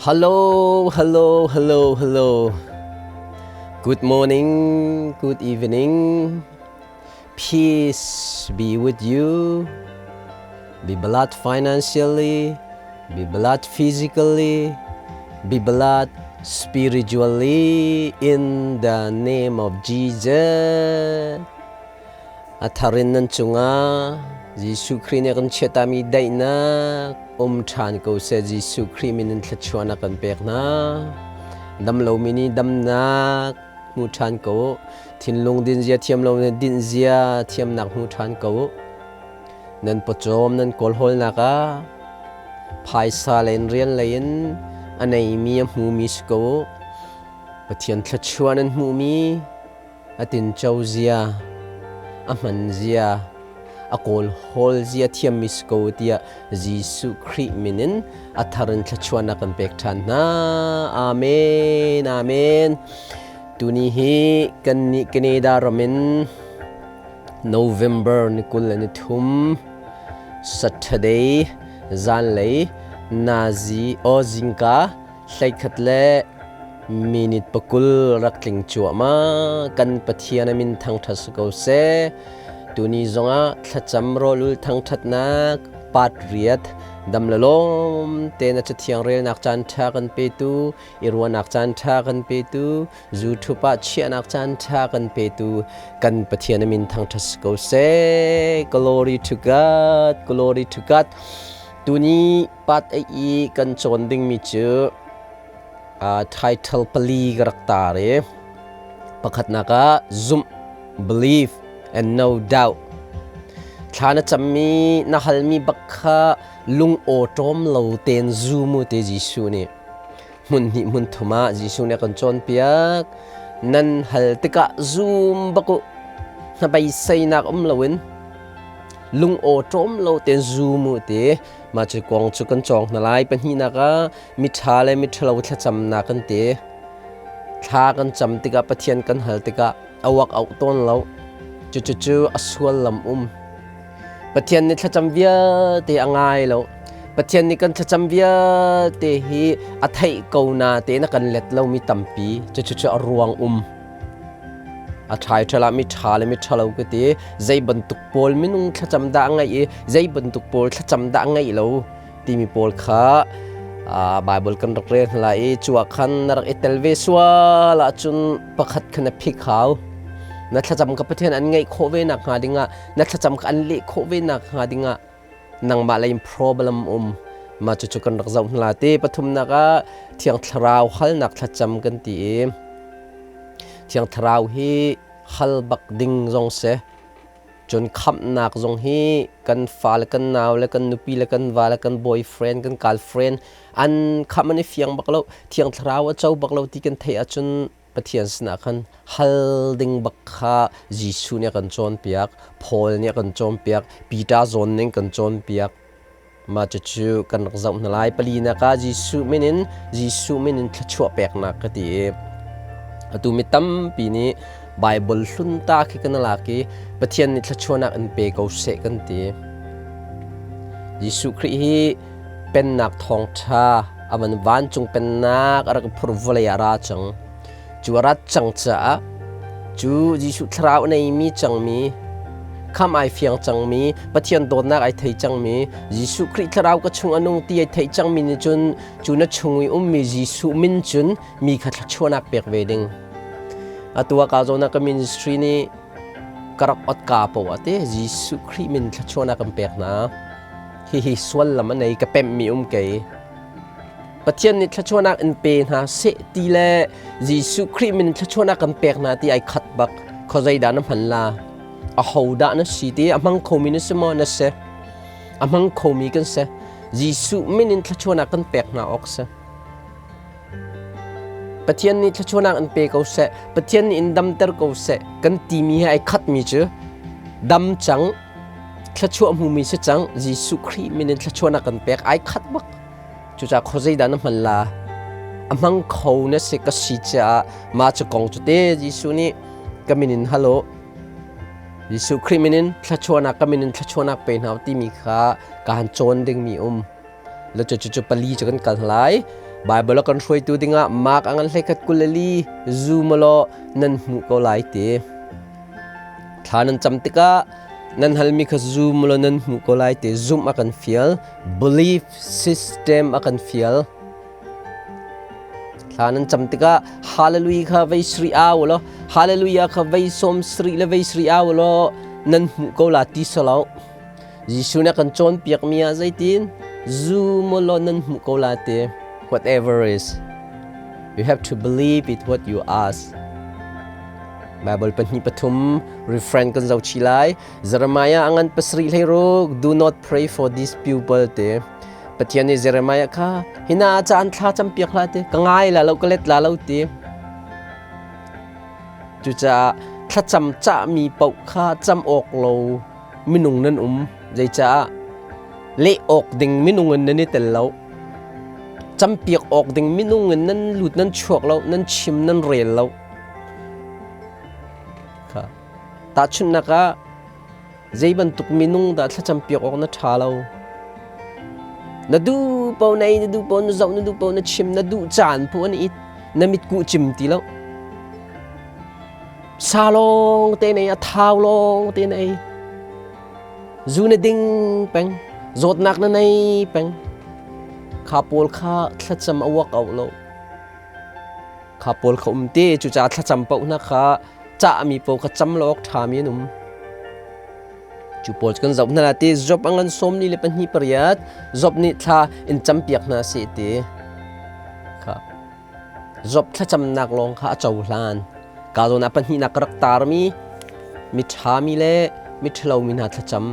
Hello, hello, hello, hello. Good morning, good evening. Peace be with you. Be blessed financially, be blessed physically, be blessed spiritually in the name of Jesus. A thar in nan cungah Jesuh Khrih nih a kan chiatami daihnak um ṭhan ko seh. Jesuh Khrih min in thluachuahnak kan pek hna. Dam lomi nih damnak hmu ṭhan ko. Thinlung dinzia thiam lo nih dinzia thiamnak hmu ṭhan ko. Nan pawcawm nan kawlhawlnak ah phaisa lei in rian lei in a neimi a hmumi si ko. Pathian thluachuah nan hmuhmi a tinco zia, a hman zia, a kawlhawl zia thiammi si ko tiah Jesuh Khrih min in a thar in thluachuahnak kan pek ṭhan hna. Amen. Amen. Tuni hi kannih Canada ram in November ni 23 Saturday zanlei nazi o zingka 11 le minute 20 rak tling cuahmah. Kan Pathian a min thangṭhat si ko seh. Tuni zongah thlacam rawlul thangṭhatnak part riat dam le lawm te na cathiang relnak caan ṭha kan petu, i ruahnak caan ṭha kan petu, YouTube ah chiahnak caan ṭha kan petu kan Pathian a min thangṭhat si ko seh. Glory to God, glory to God. Tuni part 8 i kan cawn dingmi cu title pali ka rak tar i pakhatnak ah zumh, believe and no doubt. Thla na cammi na halmi bak kha lung awṭawm lo tein zum u ti Jesuh nih hmun hnih hmun thum ah Jesuh nih a kan cawnpiak. Nan hal tikah zum bak u, hnabeiseinak um loin lung awṭawm lo tein zum u ti. Mah cu kong cu kan cawng hna lai. Pahnihnak ah miṭha le miṭhalo thlacamnak kan ti. Thla kan cam tikah, Pathian kan hal tikah a uak auh tawn lo. Cucucu a sual lam um. Pathian nih thlacam vialte a ngai lo. Pathian nih kan thlacam vialte hi a theih ko na tein a kan let lomi tampi. Cucucu a ruang um. A ṭhai ṭhal ah miṭha le miṭhalo ka ti. Zei bantuk pawl minung thlacam dah a ngeih i zei bantuk pawl thlacam dah a ngeih lo timi pawl kha Bible kan rak rel hna lai i cu ah khan na rak i tel ve sual ahcun pakhat kha na phik hau. Na thlacam ka Pathian an ngeih khawh ve nak hnga dingah, na thlacam ka an leh khawh ve nak hnga dingah nangmah lei in problem um. Mah cucu kan rak zoh hna la ti. Pathumnak ah Thiang Thlarau halnak thlacam kan ti i Thiang Thlarau hi hal bak ding zong si. Cun khamhnak zong hi kan fa le kan nau le kan nupi le kan va le kan boyfriend, kan girlfriend an khamh an i fiang bak lo, Thiang Thlarau a co bak lo ti kan theih ahcun Pathian sinah khan hal ding bak kha Jesuh nih a kan cawnpiak, Paul nih a kan cawnpiak, Peter zawn ning kan cawnpiak. Mah cucu kan rak zoh hna lai. Palinak ah Jesuh min in Jesuh min in thluachuah peknak ka ti i atu mi tampi nih Bible hlun ta khi kan lak i Pathian nih thluachuahnak in pe ko seh kan ti. Jesuh Khrih hi pennak thawngṭha a van vancung pennak a rak phur vawlei ah a ra cang. Cu a rat cang caah cu Jesuh thlarau a neimi cangmi, kham ai fiang cangmi, Pathian dawtnak ai thei cangmi, Jesuh Khrih thlarau ka chung a nung ti ai thei cangmi nih cun cu na chung i ummi Jesuh min cun mi kha thluachuahnak pek ve ding. Atu ah ka zawn ah ka ministry nih ka rak ot ka poah te Jesuh Khrih min thluachuahnak kan pek hna. Hihi sual lam a nei ka pemhmi um kei. Pathian nih thluachuahnak in pe hna seh ti le Jesuh Khrih min thluachuahnak kan pek hna ti ai khat bak. Khuazei dah na hman la? Aho dah na si ti a hmang khomi na si maw? Na si. A hmang khomi kan si. Jesuh min in thluachuahnak kan pek hna awk si. Pathian nih thluachuahnak in pe ko seh. Pathian nih in damter ko seh. Kan timi he ai khatmi cu dam cang, thluachuah hmumi si cang. Jesuh Khrih min in thluachuahnak kan pek ai khat bak. Cucaah khuazei dah na hman la? A hmang kho na si ka si caah mah cu kong cu te Jesuh nih ka min in hal u. Jesuh Khrih min in thluachuahnak, ka min in thluachuahnak pe hna u timi kha ka han cawn dingmi um. Le cu cu pali cu kan kal lai. Bible a kan hruaitu dingah Mark a ngan hleikhat 24 zum law nan hmuh ko lai ti. Thla nan cam tikah nan halmi kha zum law nan hmuh ko lai ti zumh a kan fial. Belief system a kan fial. Thla nan cam tikah hallelujah kha vei sri au law hallelujah kha vei sawm sri le vei sri au law nan hmuh ko la ti salo. Jesuh nih a kan cawnpiakmi ah zeitin zum law nan hmuh ko la ti. Whatever is, you have to believe it what you ask. Bible pahnih pathum refrain kan zoh chih lai. Jeremiah a ngan pasarih hlei ruk do not pray for these people te. Pathian nih Jeremiah kha hina caan thla campiak hlah te ka ngai la lo ka let la lo ti. Cucaah thlacam cahmi paoh kha cam awk lo minung nan um. Zeicah leh awk ding minung in nan i tel lo. Campiak awk ding minung in nan lut nan chuak lo, nan chim nan rel lo. Kha. Tahchunhnak ah zei bantuk minung dah thlacam piak awk na ṭha lo. Na duh paoh na ei, na duh paoh na zoh, na duh paoh na chim, na duh caan paoh an it, na mitkuh cim ti lo. Sa lawng te na ei, a thau lawng te na ei. Zu na ding peng, zawtnak na nei peng. Kha pawl kha thlacam a uak au lo. Kha pawl kha um te, cucaah thlacam paoh hna kha cahmi paoh kha cam lo awk ṭhami an um. Cu pawl cu kan zoh hna la ti Job a ngan sawm ni le pahnih pariat Job nih thla in campiak hna seh ti kha Job thlacamnak lawng kha a cohlan. Ka zawn ah pahnihnak ka rak tarmi mi ṭhami le mi ṭhalomi hna thlacam.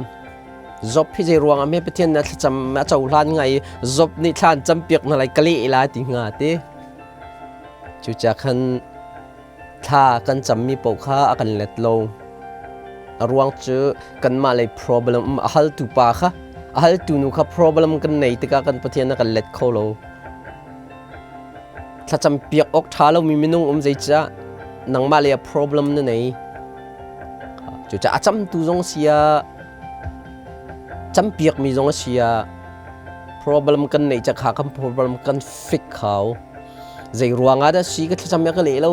Job hi zei ruangah hme Pathian na thlacam a cohlan ngai i Job nih thla an campiak hna lai ka leh lai ti hnga ti. Cucaah khan thla kan cammi paoh kha a kan let lo. A ruang cu kanmah lei problem um a haltu pa kha a haltu nu kha problem kan nei tikah kan Pathian a kan let kho lo. Thlacam piak awk ṭha lomi minung um zeicah nangmah lei ah problem na nei. Cucaah a camtu zong si ah campiakmi zong a si ah problem kan neih ca kha kan problem kan fik hau. Zei ruangah dah si ka thlacam ya ka leh lo.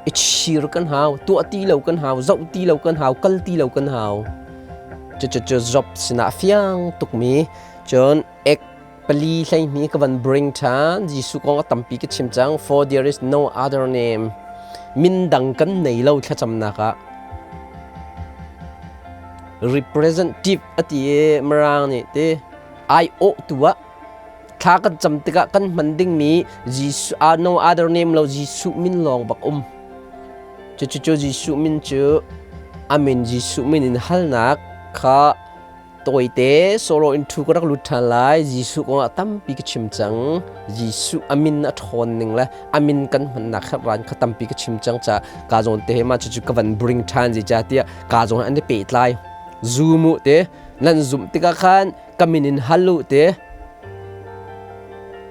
I chir kan hau, tuah ti lo kan hau, zoh ti lo kan hau, kal ti lo kan hau. Cucu job sinah a fiang tukmi cun ek pali hleihnih ka van bring ṭhan. Jesuh kong a tampi ka chim cang. For there is no other name. Min dang kan nei lo thlacamnak ah. Representative a ti i Mirang nih ti ai awh tu ah thla kan cam tikah kan hman dingmi Jesuh no other name lo Jesuh min lawng bak um. Cucu Jesuh min cu amin Jesuh min in halnak kha tawite solo in thu ka rak lut ṭhan lai. Jesuh kongah tampi ka chim cang. Jesuh a min a ṭhawn ning le a min kan hmannak herran kha tampi ka chim cang ca ka zawn te he ma cucu ka van bring ṭhan zeicahtiah ka zawn an i pehtlai. Zum u te nan zumh tikah khan ka min in hal u te.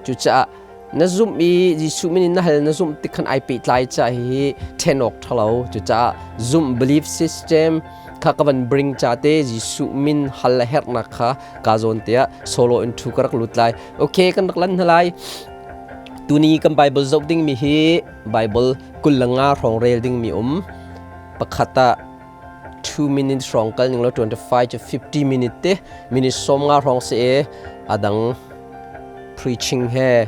Cucaah na zumh i Jesuh min in na hal na zumh tik khan ai pehtlai ca hi ṭhen awk ṭhalo. Cucaah zumh belief system kha ka van bring ca te Jesuh min hal a herhnak kha ka zawn tiah solo in thu ka rak lut lai. Okay, kan rak lan hna lai. Tuni kan Bible zoh dingmi hi Bible 25 hrawng rel dingmi um. Pakhat ah 2 minutes hrawng kal ning law 25 to 50 minute te minute 50 hrawng si e adang preaching he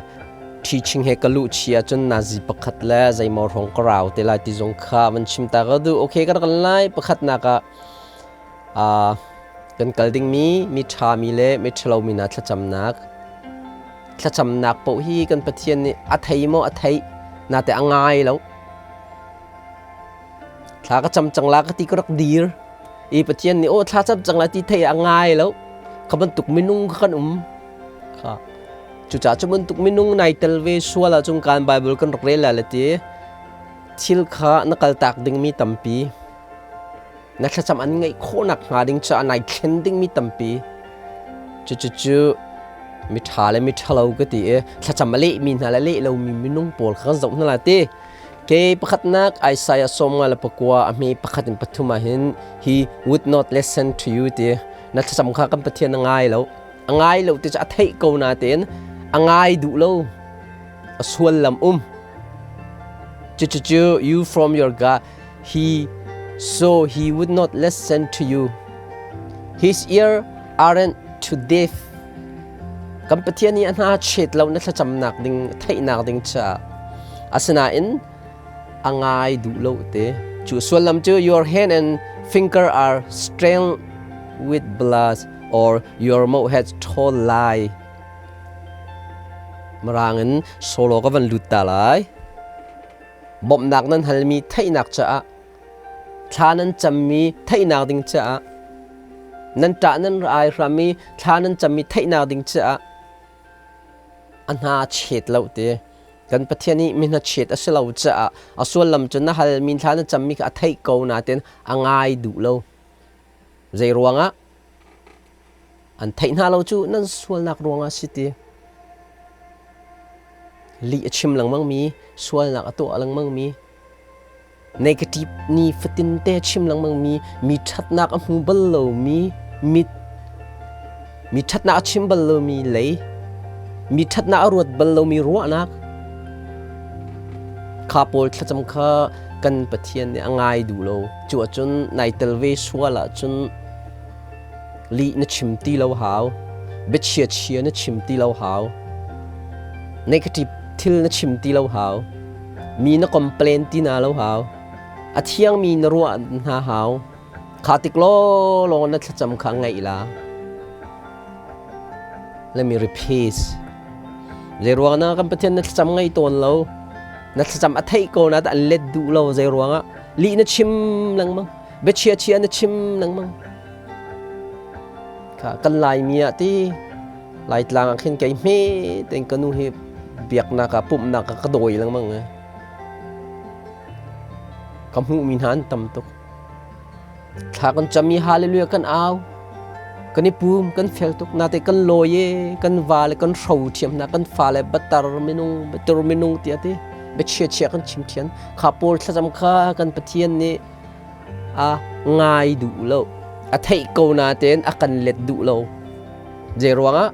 teaching he ka luh chi ahcun nazi pakhat le zeimaw hrawng ka rau te lai ti zong kha van chim ta ka duh. Okay, kan kan lai pakhat nak ah kan kal dingmi mi ṭha mi le mi ṭhalo mi hna thlacamnak thlacamnak paoh hi kan Pathian nih a thei maw a theih nate a ngai lo. Thla ka cam cang la ka ti ka rak dir i Pathian nih aw thla cam cang la ti thei a ngai lo. Kha bantuk minung kha kan um kha. Cucaah cu bantuk minung nai tel ve sual ahcun kan Bible kan rak rel lai le ti thil kha na kaltak dingmi tampi na thlacam an ngaih khawhnak hnga ding caah nai thlen dingmi tampi. Cucucu mi ṭha le mi ṭhalo ka ti i thlacam a lehmi hna le leh lomi minung pawl kha kan zoh hna la ti. Ke pakhatnak Isaiah 59 a hme pakhat in pathum ah hin he would not listen to you ti na thlacam kha kan Pathian a ngai lo. A ngai lo ti cu a theih ko natein a ngai duh lo. A suallam um. Cucucu you from your God, he so he would not listen to you. His ear aren't too deaf. Kan Pathian nih a hna chet lo na thlacamnak ding theihnak ding caah. Asinain a ngai duh lo te. Cu sullam cu your hand and finger are stained with blood or your mouth has told lie. Mirang in solo ka van lut ta lai. Bawmhnak nan halmi theihnak caah thla nan cammi theihnak ding caah nan ṭah nan ai hrami thla nan cammi theihnak ding caah a hna chet lo te. Kan Pathian nih mi hna chet a si lo caah a sullam cu na halmi thla na cammi kha a theih ko nain a ngai duh lo. Zei ruangah? An theih hna lo cu nan sualnak ruangah si ti. Lih a chim lengmangmi, sualnak a tuah lengmangmi, negative ni fatin te a chim lengmangmi, mi ṭhatnak a hmu bal lomi, mi mi ṭhatnak a chim bal lomi lei, mi ṭhatnak a ruat bal lomi ruahnak, kha pawl thlacam kha kan Pathian nih a ngai duh lo. Cu ahcun nai tel ve sual ahcun Lih na chim ti lo hau. Biachia chia na chim ti lo hau. Negative thil na chim ti lo hau. Mi na complain ti na lo hau. A thiangmi na ruah hna hau. Kha tik law na thlacam kha ngaih la. Let me repeat. Zei ruang na kan Pathian na thlacam ngai tawn lo. Na thlacam a theih ko na ta an let duh lo zei ruangah. Lih na chim lengmang. Biachia chia na chim lengmang. Kha kan Laimi ah ti Laitlang ah khin kei hme tein ka nu hi biaknak ah pumhnak ah ka dawi lengmang e. Ka hmuhmi hna an tam tuk. Thla kan cam i hallelujah kan au. Kan i pum kan fel tuk nate kan lawi e kan va le kan hro thiam hna kan fa le batar minung batur minung tiah ti biachia chia kan chim thian kha pawl thlacam kha kan Pathian nih a ngai duh lo. A theih ko natein a kan let duh lo. Zei ruangah?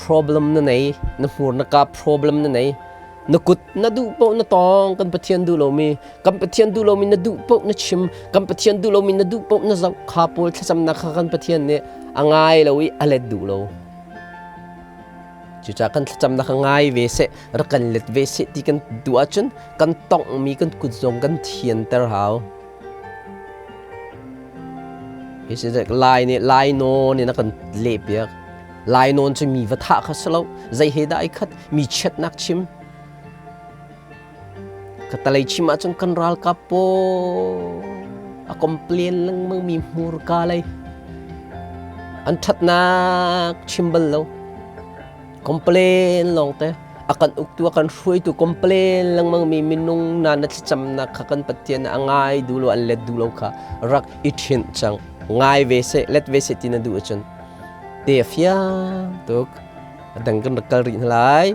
Problem na nei, na hmur na ka problem na nei. Na kut na duh paoh na tawng kan Pathian duh lomi, kan Pathian duh lomi na duh paoh na chim, kan Pathian duh lomi na duh paoh na zoh. Kha pawl thlacamnak kha kan Pathian nih a ngai lo i a let duh lo. Cucaah kan thlacamnak kha ngai ve seh, rak kan let ve seh ti kan duh ahcun kan tonghmi kan kut zong kan thianter hau. Hi si Lai nih Lai nawn in a kan lehpiak. Lai nawn cu mi va thah kha si lo. Zei he dah ai khat? Mi chiatnak chim. Ka talei chim ahcun kan ralkap pawl a complain lengmang mi hmurka lei an ṭhatnak chim bal lo. Complain lawngte a kan uktu a kan hruaitu complain lengmang mi minung na na thlacamnak kha kan Pathian a ngai duh lo an let duh lo kha rak i ṭhinh cang. Ngai ve seh let ve seh ti na duh ahcun te a fiang tuk. A dang kan rak kal rih hna lai.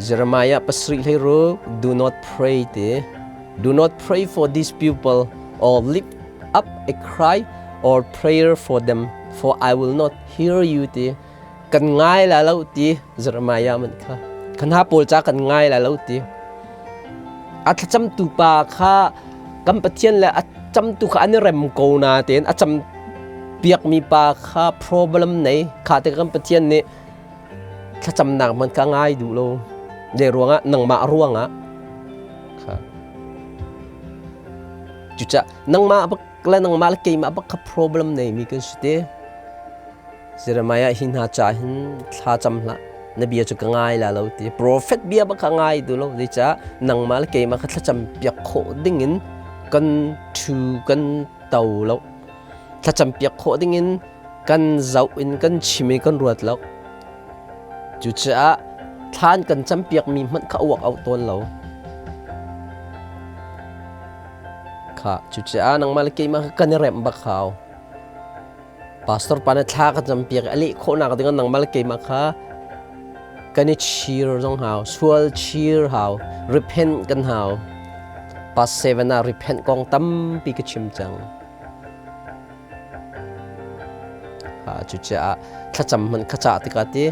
Jeremiah pasarih hleiruk do not pray ti do not pray for these people or lift up a cry or prayer for them for I will not hear you ti kan ngai la lo ti Jeremiah man kha kan ha pawl ca kan ngai la lo ti a thlacam tu pa kha kan Pathian le a camtu kha an i rem ko na tein a cam piakmi pa kha problem nei kha te kan Pathian nih thlacamnak hmanh ka ngai duh lo. Zei ruangah? Nangmah ruangah. Kha. Cucah nangmah bak le nangmah le keimah bak kha problem nei mi kan si te. Jeremiah hi hna ca hin thla cam hlah. Na bia cu ka ngai la lo ti. Prophet bia bak ka ngai duh lo. Zeicah nangmah le keimah kha thlacam piak khawh ding in kan thu kan to lo. Thlacam piak khawh ding in kan zoh in kan chim i kan ruat lo. Cucaah thlan kan campiakmi hmanh kha uak auh tawn lo. Kha cucaah nangmah le keimah kha kan i remh bak hau. Pastor pa nih thla ka campiak i a leh khawhnak ding ah nangmah le keimah kha kan i chir zong hau, sual chir hau, repent kan hau. Past 7 ah repent kong tampi ka chim cang. Cucaah thlacam hmanh kha cah tikah ti.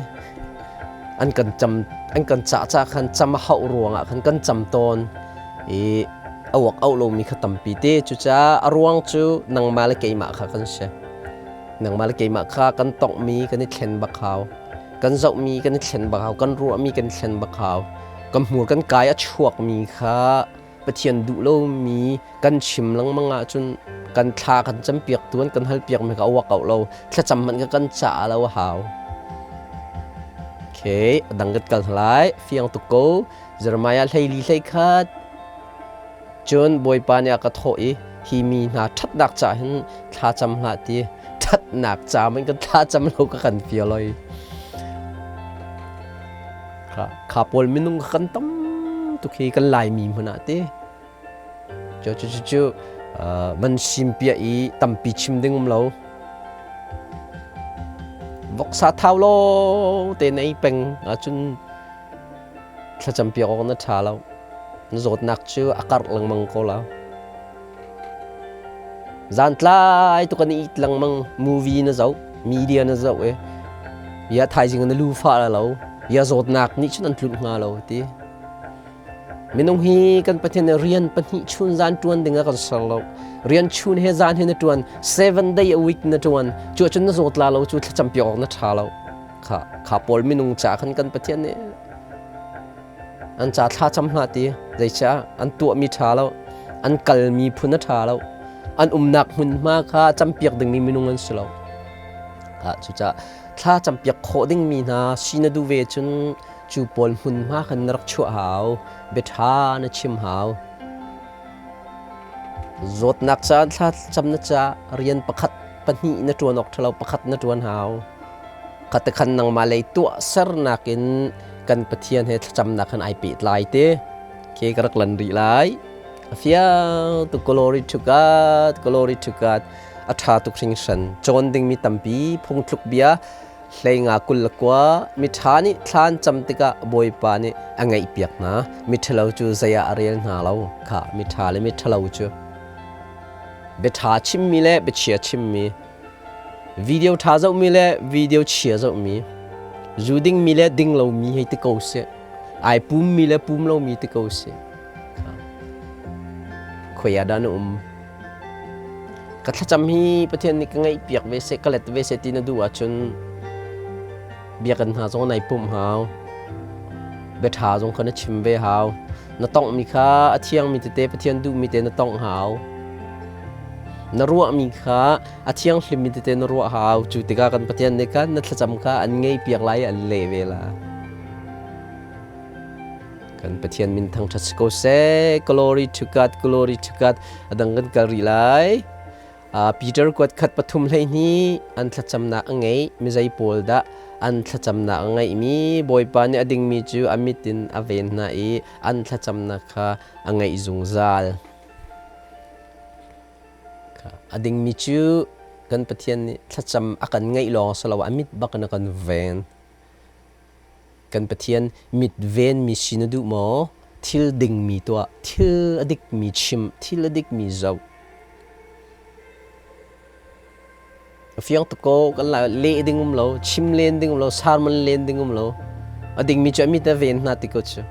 An kan cam an kan cah ca khan cam a hauh ruangah khan kan cam tawn i a uak auh lomi kha tampi te. Cucaah a ruang cu nangmah le keimah kha kan si. Nangmah le keimah kha kan tonghmi kan i thlen bak hau. Kan zohmi kan i thlen bak hau. Kan ruahmi kan i thlen bak hau. Kan hmur kan kai a chuakmi kha Pathian duh lomi kan chim lengmang ahcun kan thla kan campiak tu an kan halpiakmi kha a uak auh lo. Thlacam hmanh kha kan caah lo a hau. Okay, a dang kan kal lai. Fiang tuk ko. Jeremiah 12 21. Cun Bawipa nih a ka thawh i hi mi hna ṭhatnak caah hin thla cam hlah ti. Ṭhatnak ca man kan thla cam lo ka kan fial oi. Kha, kha pawl minung kha kan tam tuk hi kan Laimi hmun ah ti. Cu cu cu cu man sim piah i tampi chim ding um lo. Voksa thau lo te na ei peng ahcun thlacam piak awk na ṭha lo. Na zawtnak cu a karh lengmang ko la. Zantlai tuk an it lengmang movie na zoh, media na zoh i ya thaizing na lu fah la lo, ya zawtnak nih cun an tlunh hnga lo ti. Minung hi kan Pathian nih rian pahnih chun zan ṭuan ding a kan ser lo. Rian chun he zan he na ṭuan, seven day a week na ṭuan. Cu ahcun na zawt la lo cu thlacam piak awk na ṭha lo. Kha kha pawl minung ca khan kan Pathian nih an ca thla cam hlah ti zeicah an tuahmi ṭha lo an kalmi phun a ṭha lo an umnak hmunhma kha campiak dingmi minung an si lo. Cucaah thla campiak khawh dingmi hna si na duh ve cun cu pawl hmunhma khan na rak chuah hau bia ṭha na chim hau. Zawtnak caan thla cam na ca rian pakhat pahnih na ṭuan awk ṭhalo pakhat na ṭuan hau. Khatekhan nangmah lei tuahsernak in kan Pathian he thlacamnak khan ai pehtlai te. Ke ka rak lan rih lai. A fiang tuk glory to God, glory to God. A ṭha tuk hringhran. Cawn dingmi tampi phungthluk bia hleinga 29 miṭha nih thlan cam tikah Bawipa nih a ngaihpiak hna. Miṭhalo cu zei ah a rel hna lo. Kha miṭha le miṭhalo cu biaṭha chimmi le biachia chimmi Video ṭha zohmi le video chia zohmi, zu dingmi le ding lomi hei ti ko sih. Ai pummi le pum lomi ti ko sih. Khoi ah dah na um? Ka thlacam hi Pathian nih ka ngaihpiak ve seh, ka let ve seh ti na duh ahcun biakinn hna zong nai pumh hau. Bia ṭha zong kha na chim ve hau. Na tonghmi kha a thiangmi tete Pathian duhmi te na tongh hau. Na ruahmi kha a thianghlimmi tete na ruah hau. Cu tikah kan Pathian nih khan na thlacam kha an ngaihpiak lai i an leh ve la. Kan Pathian min thangṭhat si ko seh. Glory to God, glory to God. A dang kan kal rih lai. Peter kuat khat pathum 12 an thlacamnak a ngei mi zei pawl dah an thlacamnak a ngeihmi Bawipa nih a dingmi cu a mit in a ven hna i an thlacamnak kha a ngaih zungzal. A dingmi cu kan Pathian nih thlacam a kan ngaih lawng si lo a mit bak in a kan ven. Kan Pathian mit venmi si na duh maw? Thil dingmi tuah, thil a dikmi chim, thil a dikmi zoh. A fiang tuk ko, kan la leh ding um lo, chim len ding um lo, sermon len ding um lo. A dingmi cu a mit a ven hna ti ko cu.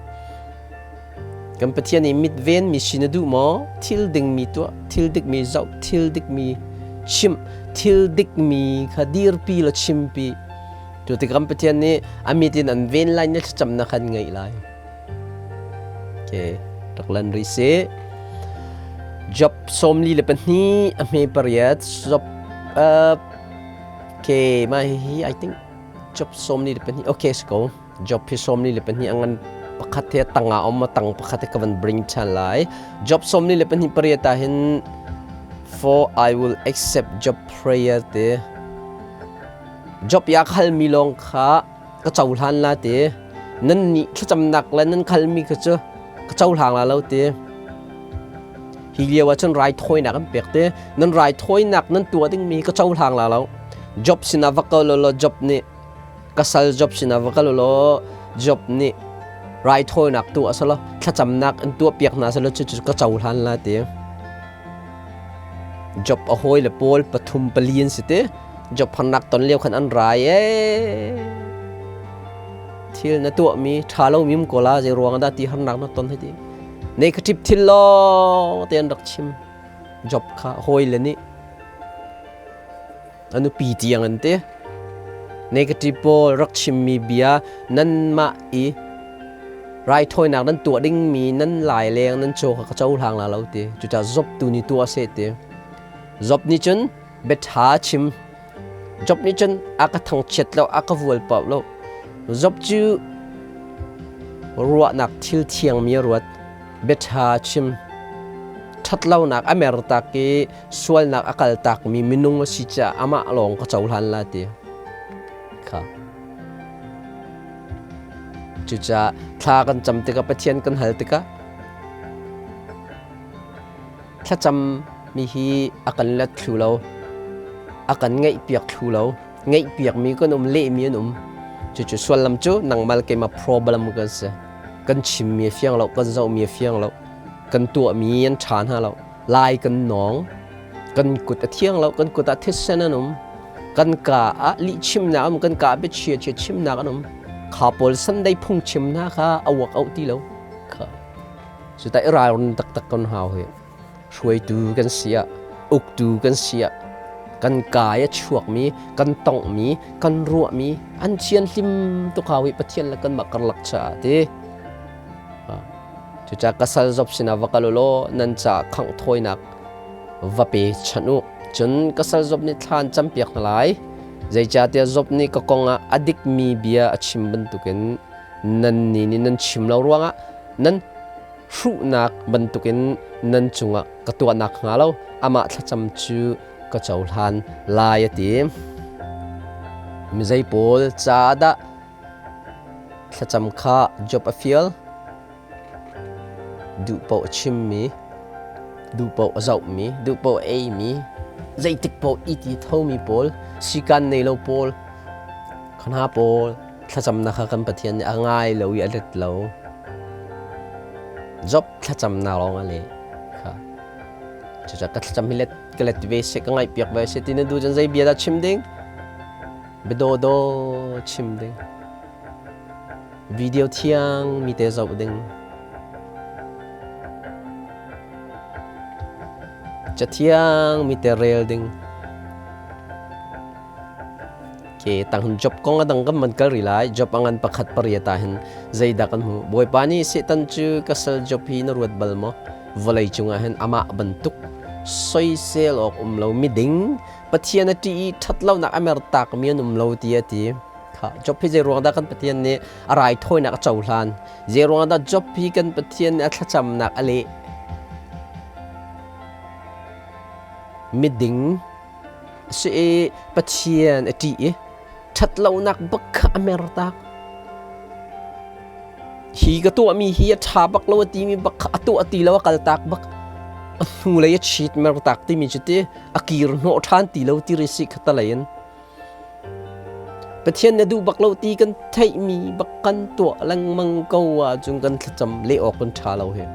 Kan Pathian i mit venmi si na duh maw? Thil dingmi tuah, thil dikmi zoh, thil dikmi chim, thil dikmi kha dirpi la chimpi. Cu tik ram Pathian nih a mit in an ven lai na thlacamnak khan ngaih lai. Okay, rak lan rih sih. Job 42 a hme pariat Job okay mah hi I think Job 42 okay ko Job hi 42 a ngan pakhat he tangah um tang pakhat he ka van bring than lai Job 42 pariat ah hin for I will accept Job prayer te Job i a khalmi lawng kha ka cohlan la ti. Nannih thlacamnak le nan khalmi kha cu ka cohlang la lo ti. Hi lio ah cun raithawinak an pek ti. Nan raithawinak nan tuah dingmi ka cohlang la lo. Job sinah va kal law Job nih ka sal Job sinah va kal law Job nih raithawinak tuah selaw thlacamnak an tuahpiak hna selaw cucu ka cohlan la ti. Job a hawile pawl pathum pali an si ti. Job harnak ton lio khan an rai ee. thil na tuahmi ṭha lomi um ko la zei ruang dah ti harnak na ton hei ti. Negative thil lawng te an rak chim. Job kha hawi le nih a nupi tiang an ti. Negative pawl rak chimmi bia nanmah i raithawinak nan tuah dingmi nan lai leng nan caw kha ka cohlang la lo ti. Cucaah Job tu nih tuah seh ti. Job nih cun biaṭha chim. Job nih cun a ka thangchiat lo, a ka vual paoh lo. Job cu ruahnak thil thiangmi a ruat. Biaṭha chim. Ṭhatlonak a mertak i sualnak a kaltakmi minung a si caah amah lawng ka cohlan la ti. Kha. Cucaah thla kan cam tikah Pathian kan hal tikah thlacam mi hi a kan let thlu lo. A kan ngaihpiak thlu lo. Ngaihpiakmi kan um, lehmi an um. Cucu suallam cu nangmal keimah problem kan si. Kan chimmi a fiang lo, kan zohmi a fiang lo, kan tuahmi an ṭha hna lo. Lai kan nawng, kan kut a thiang lo, kan kut ah thisen an um. Kan ka ah lihchimnak um, kan ka ah biachia chia chimnak an um. Kha pawl Sunday phungchim hna kha a work out ti lo. Kha. Cuta i ralrin taktak kan hau hi. Hruaitu kan si ah, uktu kan si ah, kan kai a chuakmi, kan tonghmi, kan ruahmi an thianhlim tuk hau hi Pathian le kanmah karlak caah ti. Cucaah ka sal Job sinah va kal u law nan caah khangh thawinak va pe chanh u. Cun ka sal Job nih thla an campiak hna lai. Zeicahtiah Job nih ka kong ah a dikmi bia a chim bantukin nannih nih nan chim lo ruangah nan hruhnak bantukin nan cungah ka tuah nakhnga lo amah thlacam cu ka cohlan lai a ti. Mizei pawl caah dah thlacam kha Job a fial? Duh paoh a chimmi, duh paoh a zohmi, duh paoh a eimi, zeitik paoh i ti thomi pawl, sikan nei lo pawl, khana pawl thlacamnak kha kan Pathian nih a ngai lo i a let lo. Job thlacamnak lawng a leh kha. Cucaah ka thlacam hi let ka let ve seh, ka ngaihpiak ve seh ti na duh cun zei bia dah chim ding? Biadawdaw chim ding. Video thiang mi te zoh ding. Cathiang mi te rel ding. Ke tang job kong a dang kan man kal ri lai. Job angan pakhat pariat ah hin zeidah kan hmu. Bawipa nih Satan cu ka sal Job hi na ruat bal maw? Vawlei cungah hin amah bantuk soisel awk um lo miding Pathian a ṭih i ṭhatlonak a mertak mi an um lo ti a ti. Kha Job hi zei ruang dah kan Pathian nih a raithawinak a cohlan? Zei ruang dah Job hi kan Pathian nih a thlacamnak a leh? Miding si i Pathian a ṭih i ṭhatlonak bak kha a mertak. Hi ka tuahmi hi a ṭha bak lo a timi bak kha a tuah ti lo a kaltak bak. A hnulei a chit mertak timi cu ti a kir hnawh ṭhan ti lo ti risi kha talei in. Pathian na duh bak lo ti kan theihmi bak kan tuah lengmang ko ahcun kan thlacam leh awk kan ṭha lo hi.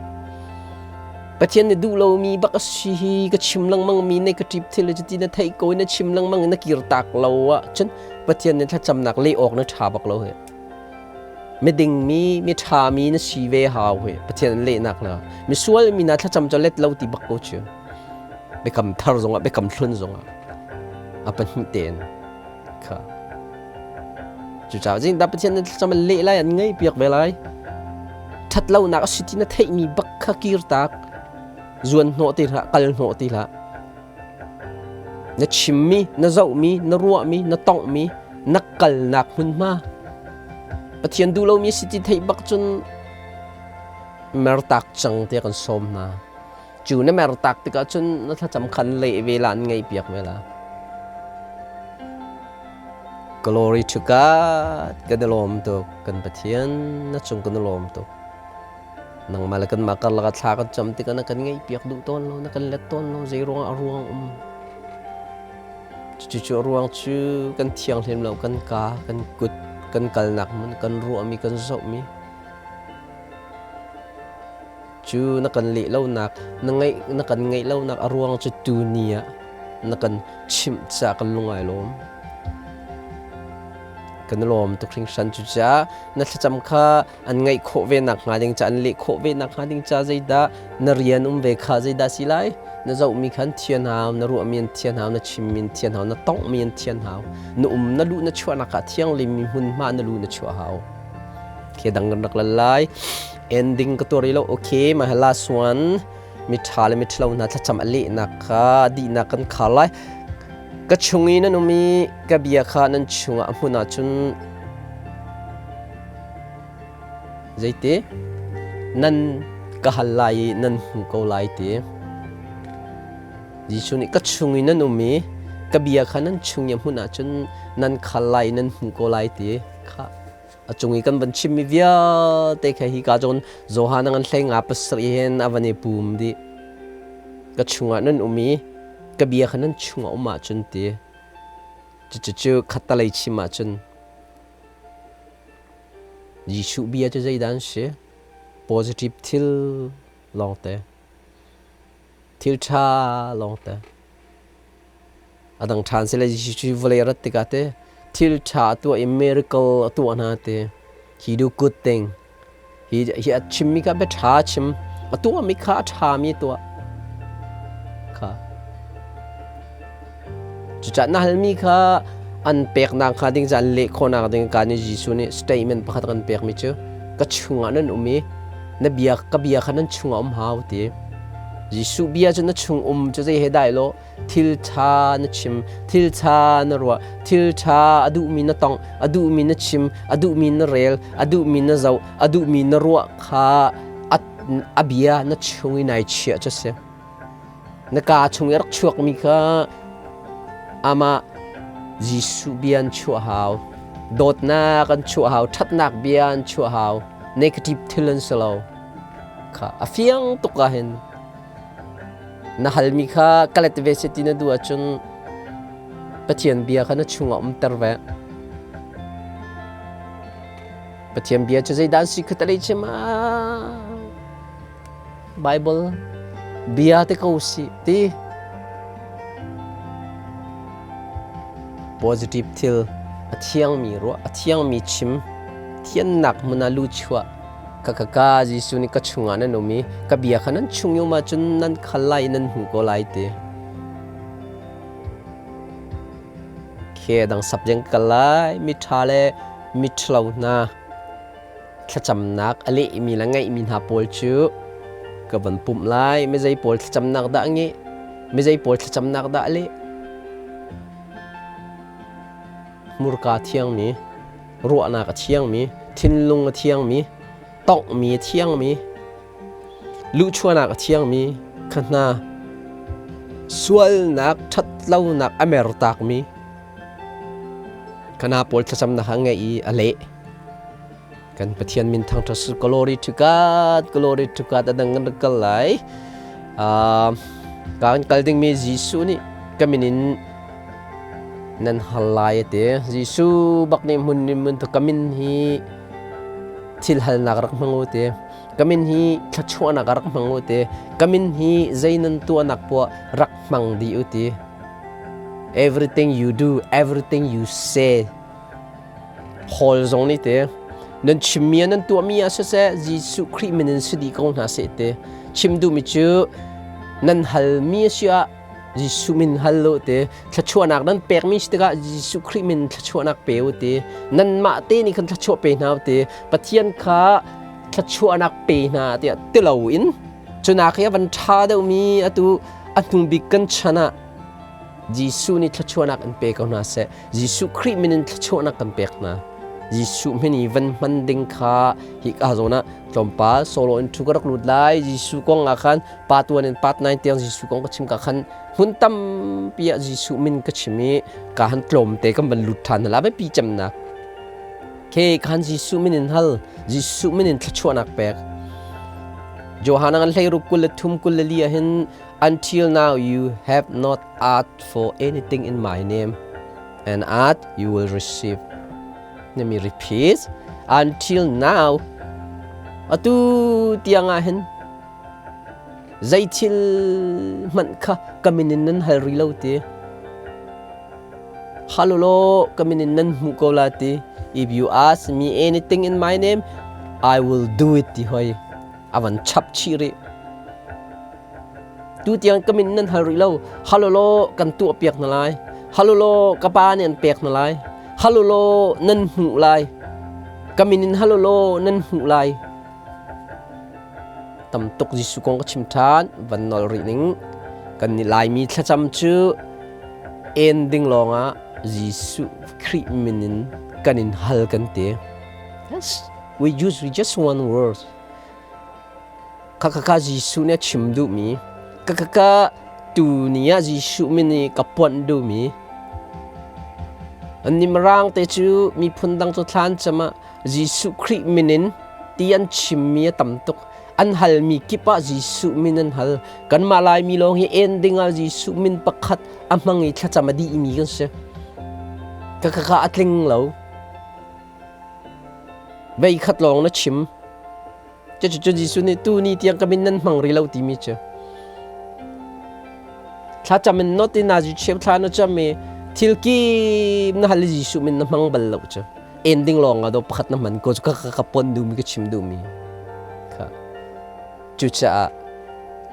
Pathian na duh lomi bak a si hi ka chim lengmang mi ne ka ṭip thil cu ti na theih ko na chim lengmang na kir tak lo ahcun Pathian nih thlacamnak leh awk na ṭha bak lo hi. Miding mi mi ṭha mi na si ve hau hi Pathian an lehnak na misual mi na thlacam cu let lo ti bak ko cu. Biakam thar zongah biakam hlun zongah a pahnih tein kha cucaah zingdah Pathian na thlacam an leh lai an ngei piak ve lai ṭhatlonak a si ti na theihmi bak kha kirtak zuan hnawh ti hlah kal hnawh ti hlah na chimmi na zohmi na ruahmi na tonghmi na kalnak hmunhma Pathian duh lomi si ti theih bak cun mertak cang tiah kan sawm hna Cu na mertak tikah cun na thlacam khan leh ve la an ngaihpiak ve la. Glory to God. Kan i lawm tuk. Kan Pathian na cung kan i lawm tuk. Nangmah le kanmah karlak ah thla kan cam tikah na kan ngaihpiak duh tawn lo, na kan let tawn lo, zei ruangah a ruang um. Cucu a ruang cu kan thianghlim lo, kan ka, kan kut, kan kalnak hmun, kan ruahmi, kan zohmi. Cu na kan leh lonak, na ngeih na kan ngeih lonak a ruang cu tuni ah na kan chimh caah kan lung ai lawm. Kan lawm tuk hringhran. Cucaah na thlacam kha an ngaih khawh ve nak hnga ding ca, an leh khawh ve nak hnga ding ca zeidah na rian um ve kha zeidah si lai? Na zohmi khan thian hau, na ruahmi an thian hau, na chimmi an thian hau, na tonghmi an thian hau. Na um na luh na chuahnak ah thianghlimmi hmunhma na lu na chuah hau. Okay, dang kan rak lal lai. Ending ka tuar lo. Okay, ma last one. Mi ṭha le mi ṭhalo hna thlacam a lehnak kha dihnak kan khar lai. Ka chung i nan um i ka bia kha nan chungah a hmun ahcun zeiti nan ka hal lai i nan hmu ko lai ti. Jesuh nih ka chung i nan um i ka bia kha nan chung i a hmun ahcun nan khal lai i nan hmu ko lai ti kha a cung i kan van chimmi vialte kha hi ka cun Johan a ngan hlei nga pasarih hin a van i pum dih. Ka chungah nan um i ka bia kha nan chungah um ahcun ti. Cucu khattalei chim ahcun Jesuh bia cu zeidah an si? Positive thil lawngte. Thil ṭha lawngte. A dang ṭhan sile Jesuh cu vawlei a rat tikah te thil ṭha a tuah i miracle a tuah hna te. He do good thing. Hi, hi a chimmi kha bia ṭha a chim. A tuahmi kha a ṭhami a tuah. Kha. Cucaah na halmi kha an peknak hnga ding ca an leh khawhnak ding ka nih Jesuh nih statement pakhat kan pekmi cu ka chungah nan um i na bia ka bia kha nan chungah um hau ti. Jesuh bia cu na chung um cu zei he dai lo thil ṭha na chim, thil ṭha na ruah, thil ṭha a duhmi na tongh, a duhmi na chim, a duhmi na rel, a duhmi na zoh, a duhmi na ruah kha a bia na chung i nai chiah cu si. Na kaa chung i rak chuakmi kha amah Jesuh bia an chuah hau. Dawtnak an chuah hau, ṭhatnak bia an chuah hau. Negative thil an si lo. Kha a fiang tuk ah hin na halmi kha ka let ve seh ti na duh ahcun Pathian bia kha na chungah umter ve. Pathian bia cu zeidah an si kha talei chim ah Bible bia te ko si ti. Positive thil a thiangmi ruah, a thiangmi chim, thiannak hmun ah luchuah ka ka ka Jesuh nih ka chungah nan um i ka bia kha nan chung i um ahcun nan khal lai i nan hmu ko lai ti. Khe dang sap jeng kal lai mi ṭha le mi ṭhalo hna. Thlacamnak a lehmi le ngeihmi hna pawl cu ka van pumh lai. Mizei pawl thlacamnak dah a ngeh? Mizei pawl thlacamnak dah a leh? Hmurka a thiangmi, ruahnak a thiangmi, thinlung a thiangmi, tonghmi a thiangmi, luhchuahnak a thiangmi kha hna sualnak ṭhatlonak a mertakmi Kana pawl thlacamnak a ngeih i a leh. Kan Pathian min thangṭhat su glory to God, glory to God a dang kan rak kal lai. Kan kal dingmi Jesuh nih ka min in nan hal lai a ti. Jesuh bak nih hmun in mun ka min hi thil halnak rak hmang u ti. Ka min hi thluachuahnak rak hmang u ti. Ka min hi zei nan tuahnak poah rak hmang dih u ti. Everything you do, everything you say. Paul zong nih te nan chimmi ah nan tuahmi ah siseh Jesuh Khrih min in si dih ko hna seh te chim duhmi cu nan halmi a si ah Jesuh min hal u te thluachuahnak nan pekmi si tikah Jesuh Khrih min thluachuahnak pe u te nanmah te nih khan thluachuah pe hna u te Pathian kha thluachuahnak pe hna tiah ti loin cunak hi a van ṭha deuhmi atu a hnu bik kan chan ah Jesuh nih thluachuahnak in pe ko hna seh. Jesuh Khrih min in thluachuahnak kan pek hna. Jesuh min i van hman ding kha hi ka zawn ah tlawmpal solo in thu ka rak lut lai. Jesuh kong ah khan part 1 in part 9 tiang Jesuh kong ka chim ka khan hmun tampi ah Jesuh min ka chim i ka han tlawm te kan van lut ṭhan hna lai pi cemnak. Ke khan Jesuh min in hal, Jesuh min in thluachuahnak pek. Johan an hlei ruk 23 24 ah hin Until now you have not asked for anything in my name, and ask you will receive. Let me repeat. Until now, atu tiang ah hin zei thil hmanh kha ka min in nan hal rih lo ti. Hal u law ka min in nan hmuh ko la ti. If you ask me anything in my name, I will do it ti hoi. A van chap chih rih. Tu tiang ka min nan hal rih lo. Hal u law kan tuah piak hna lai. Hal u law ka pa nih an pek hna lai. Hal u law nan hmuh lai. Ka min in hal u law nan hmuh lai. Tam tuk Jesuh kong ka chim ṭhan, van nol rih ning. Kan nih Laimi thlacam cu en ding lawngah Jesuh Khrih min in kan in hal kan ti. Yes, we use just one word. Khakha Jesuh nih a chim duhmi, khakha tu ni ah Jesuh min i ka puanh duhmi. An nih Mirang te cu miphun dang cu thlan cam ah Jesuh Khrih min in ti an chimmi a tam tuk. An halmi kip ah Jesuh min an hal. Kanmah Laimi lawng hi en ding ah Jesuh min pakhat a hmang i thlacam a dihmi kan si. Khakha a tling lo. Vei khat lawng na chim. Cucu Jesuh nih tu ni tiang ka min nan hmang rih lo timi cu. Thlacam in not in nazi cheu thla na cam i thil kim na hal i Jesuh min na hmang bal lo cu. Ending lawng ah do pakhat na hman ko cu ka ka pon duhmi ka chim duhmi. Kha. Cucaah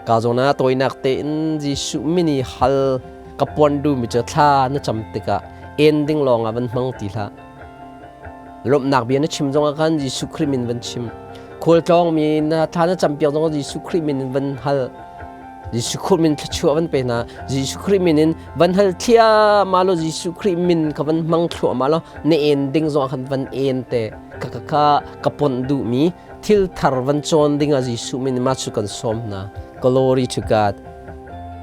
ka zawn ah tawinak tein Jesuh min i hal ka pon duhmi cu thla na cam tikah ending lawng ah van hmang ti hlah. Lawmhnak bia na chim zongah khan Jesuh Khrih min van chim. Khualtlawngmi na thla na campiak zongah Jesuh Khrih min in van hal. Jesuh Khrih min thluachuah van pe hna. Jesuh Khrih min in van hal thliahmah law Jesuh Khrih min kha van hmang thluahmah law na en ding zongah khan van en te. Kha kha kha ka ponh duhmi thil thar van cawn ding ah Jesuh min in mah cu kan sawm hna. Glory to God.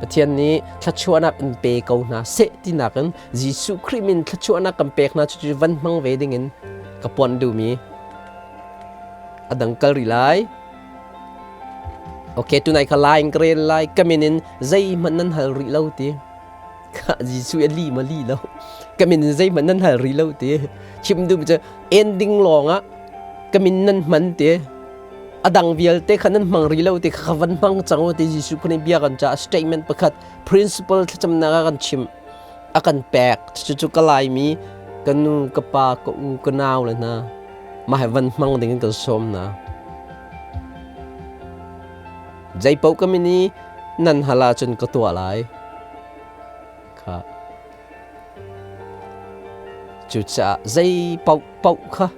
Pathian nih thluachuahnak in pe ko hna seh tinak in Jesuh Khrih min thluachuahnak kan pek hna cucu van hmang ve dingin ka puanh duhmi a dang kal rih lai. Okay, tunai kha lai in ka rel lai ka min in zeihmanh nan hal rih lo ti. Kha Jesuh a li ma li lo. Ka min in zeihmanh nan hal rih lo ti. Chim duh cu ending lawng ah ka min nan hman ti. A dang vialte kha nan hmang rih lo ti kha van hmang cang u ti Jesuh Khrih nih bia kan ca statement pakhat principle thlacamnak ah kan chim. A kan pek. Cucu ka Laimi ka nu, ka pa, ka u, ka nau le hna mah hi van hmang ding in kan sawm hna. Zeipaoh ka min i nan hal ahcun ka tuah lai. Kha. Cucaah zei paoh paoh kha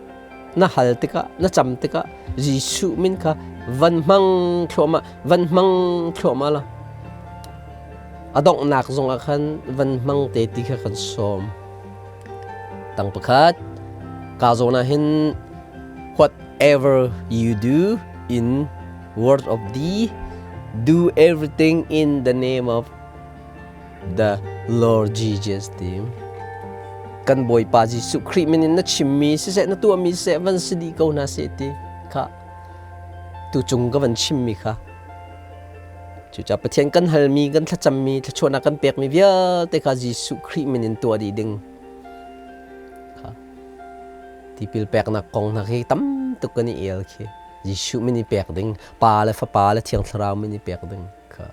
na hal tikah, na cam tikah Jesuh min kha van hmang thluahmah, van hmang thluahmah la. A donghnak zongah khan van hmang te ti kha kan sawm. Tang pakhat, ka zawn ah hin whatever you do in word of thee, do everything in the name of the Lord Jesus ti. Kan Bawipa Jesuh Khrih min in na chimmi siseh na tuahmi siseh van si dih ko hna seh ti kha tucung ka van chimmi kha. Cucaah Pathian kan halmi, kan thlacammi, thluachuahnak kan pekmi vialte kha Jesuh Khrih min in tuah dih ding. Kha. Tipil peknak kong hna khi tam tuk kan i el khi. Jesuh min i pek ding, Pa le Fapa le Thiang Thlarau min i pek ding. Kha.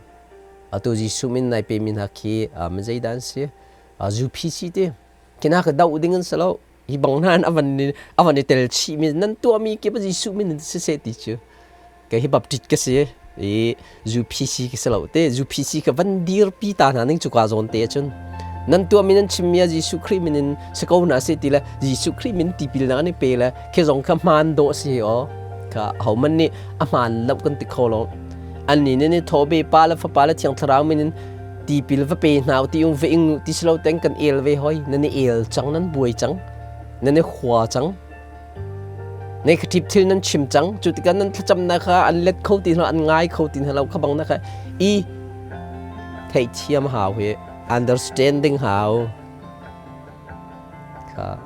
Atu Jesuh min nai pemi hna khi zeidah an si? UPC ti. Khi hna kha doh ding an si lo. Hi bang hna in a van i tel chihmi nan tuahmi kip Jesuh min in siseh ti cu. Kei hi Baptist ka si i UPC ka si lo te. UPC ka van dirpi ta hna ning cu ka zawn te ahcun nan tuahmi nan chimmi ah Jesuh Khrih min in si ko hna seh ti le Jesuh Khrih min tipil nak an i pe le khi zong kha hmaan dawh si aw. Kha homan nih a hmaan lo kan ti kho lo. Annih nih nih thaw be Pa le Fapa le Thiang Thlarau min in tipil va pe hna u ti ung va ing u ti si lo teng kan el ve hoi. Nan i el cang, nan buai cang, nan i hua cang. Negative thil nan chim cang. Cu tikah nan thlacamnak kha an let kho ti hna, an ngai kho ti hna lo kha bang na kha i theihthiam hau hi understanding hau. Kha.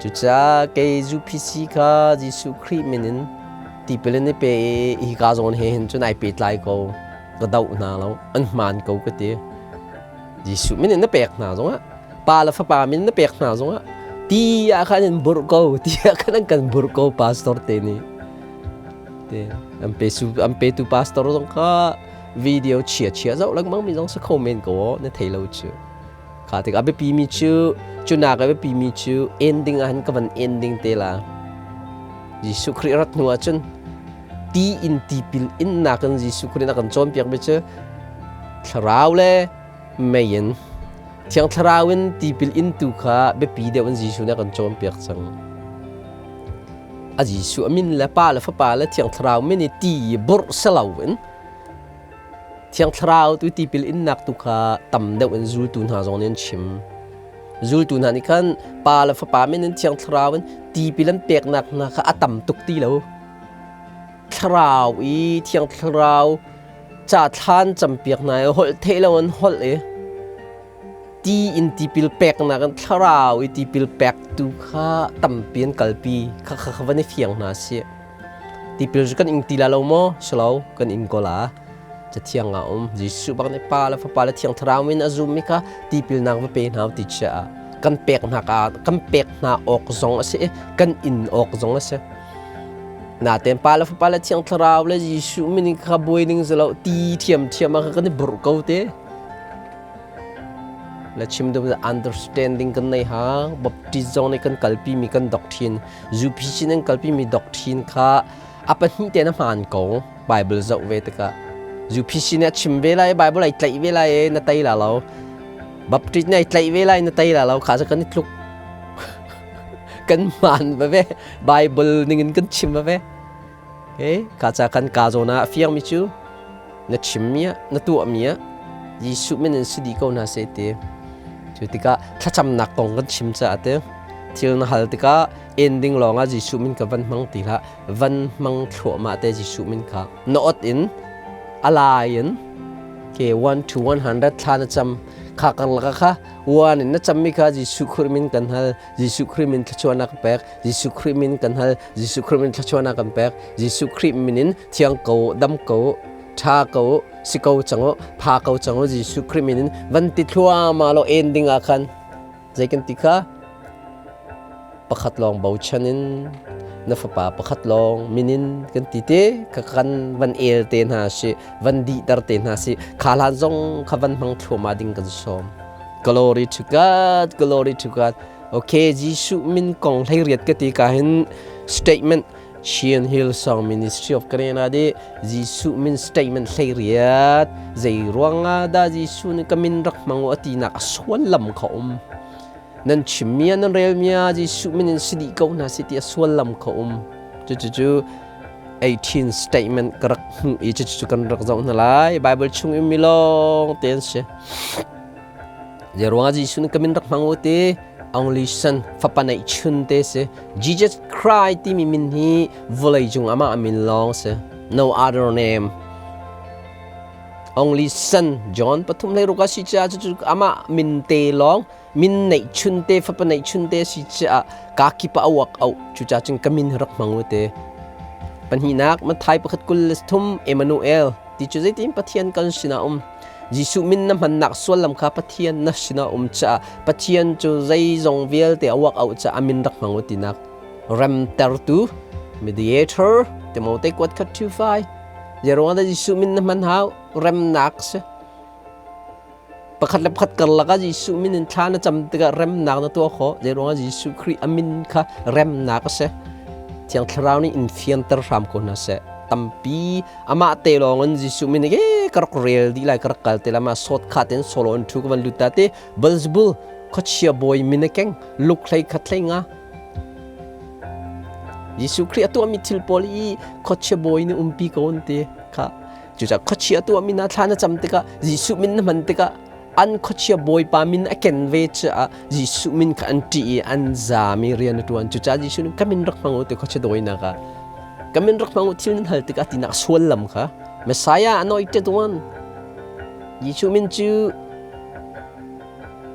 Cucaah kei UPC kha Jesuh Khrih min in tipil in i pe i hika zawn he hin cun ai pehtlai ko. Ka doh hna lo. An hmaan ko ka ti. Jesuh min in na pek hna zongah, Pa le Fapa min na pek hna zongah, ti ah khan in burh ko, ti ah khan an kan burh ko pastor te nih. Te an pe su an petu pastor zong kha video chia chia zoh lengmang mi zong si kho men ko na thei lo cu. Kha tik a biapi mi cu cu nak a biapi mi cu ending ah hin ka van ending te la. Jesuh Khrih rat hnu ah cun ti in tipil innak in Jesuh Khrih na kan cawnpiak mi cu thlarau le mei in Thiang Thlarau in tipil intu kha biapi deuh in Jesuh nih a kan cawnpiak cang. A Jesuh a min le Pa le Fapa le Thiang Thlarau min i ti i burh si loin Thiang Thlarau tu tipil innak tu kha tam deuh in zultu hna zong nih an chim. Zultu hna nih khan Pa le Fapa min in Thiang Thlarau in tipil an peknak hna kha a tam tuk ti lo. Thlarau i Thiang Thlarau ca thlan campiak hna i holh theih lo in holh i ti in tipil peknak in thlarau i tipil pek tu kha tampi an kalpi kha kha kha van i fiang hna si. Tipil cu kan ing ti la lo maw? Si lo, kan ing ko la. Cathiang ah um. Jesuh bak nih Pa le Fapa le Thiang Thlarau min a zummi kha tipilnak va pe hna ti chia ah kan pek hna kan pek hna awk zong a si i kan in awk zong a si. Natein Pa le Fapa le Thiang Thlarau le Jesuh min in kha buai ning zelo ti thiamthiam ah kan i burh ko te. Le chim dum understanding kan nei ha baptist zong nih kan kalpi mi kan doctrine UPC nan kalpi mi doctrine kha a pahnih te na hmaan ko Bible zoh ve tikah UPC nih a chim ve lai Bible ai tlaih ve lai na tei la lo Baptist nih ai tlaih ve lai na tei la lo kha cu kan i tluk kan hmaan va ve Bible ningin kan chim va ve okay ka ca kan ka zawn ah a fiangmi cu na chimmi ah na tuahmi ah Jesuh min in si dih ko hna seh ti cu tikah thlacamnak kong kan chim caah te thil na hal tikah ending lawng ah Jesuh min ka van hmang ti hlah van hmang thluahmah te Jesuh min kha na ot in alai in ke 1 to 100 thla na cam kha karlak kha Uan in na cammi kha Jesuh Khrih min kan hal. Jesuh Khrih min thluachuahnak ka pek. Jesuh Khrih min kan hal. Jesuh Khrih min thluachuahnak kan pek. Jesuh Khrih min in thiang ko, dam ko, ṭha ko, si ko cang u, pha ko cang u. Jesuh Khrih min in van ti thluahmah law ending ah khan zei kan ti kha? Pakhat lawng bochan in na fapa pakhat lawng min in kan ti te ka kan van el te hna si van dihter te hna si kha hlan zong kha van hmang thluahmah ding kan sawm. Glory to God, glory to God. Okay, Jesuh min kong hlei riat ka ti ka hin statement Chin Hill Song Ministry of Canada di Jesuh min statement hlei riat zei ruangah dah Jesuh nih ka min rak hmang u a ti nak a sual lam kha um. Nan chimmi ah nan relmi ah Jesuh min in si dih ko hna si ti a suallam kha um. Cucu 18 statement ka rak hmuh i cucu kan rak zoh hna lai. Bible chung in mi lawng te an si. Zei ruangah Jesuh nih ka min rak hmang u ti only son fapa neih chun te si. Jesus Christ timi min hi vawlei cung amah a min lawng si. No other name. Only son John pathum hlei ruk a si caah cucu amah min te lawng min neih chun te fapa neih chun te si caah ka kip ah a uak au cucaah cun ka min rak hmang u te pahnihnak Matthai pakhat 23 Emmanuel ti cu zeitin Pathian kan sinah um Jesuh min na hmannak suallam kha Pathian na sinah um caah Pathian cu zeizong vialte a uak au caah a min rak hmang u tinak remtertu mediator Timote kuat khat 25 Zeiruang dah Jesuh min na hman hau? Remnak si. Pakhat le pakhat karlak ah Jesuh min in thla na cam tikah remnak na tuah khawh. Zeiruang ah Jesuh Khrih a min kha remnak a si. Thiang Thlarau nih in fianter hram ko hna seh. Tampi amah te lawng in Jesuh min e ka rak rel dih lai ka rak kal te lai ma sawt kha ten solo in thu ka van lut ta te Beelzebul khuachia bawi min a keng luk hlei khat hlei nga Jesuh Khrih a tuahmi thil pawl i khuachia bawi nih umpi ko an ti kha. Cucaah khuachia a tuahmi hna thla na cam tikah Jesuh min na hman tikah an khuachia bawipa min a ken ve caah Jesuh min kha an ṭih i an zaam i rian a ṭuan. Cucaah Jesuh nih ka min rak hmang u ti khuachia dawinak ah ka min rak hmang u thil nan hal tikah tinak suallam kha Messiah anointed one Jesuh min cu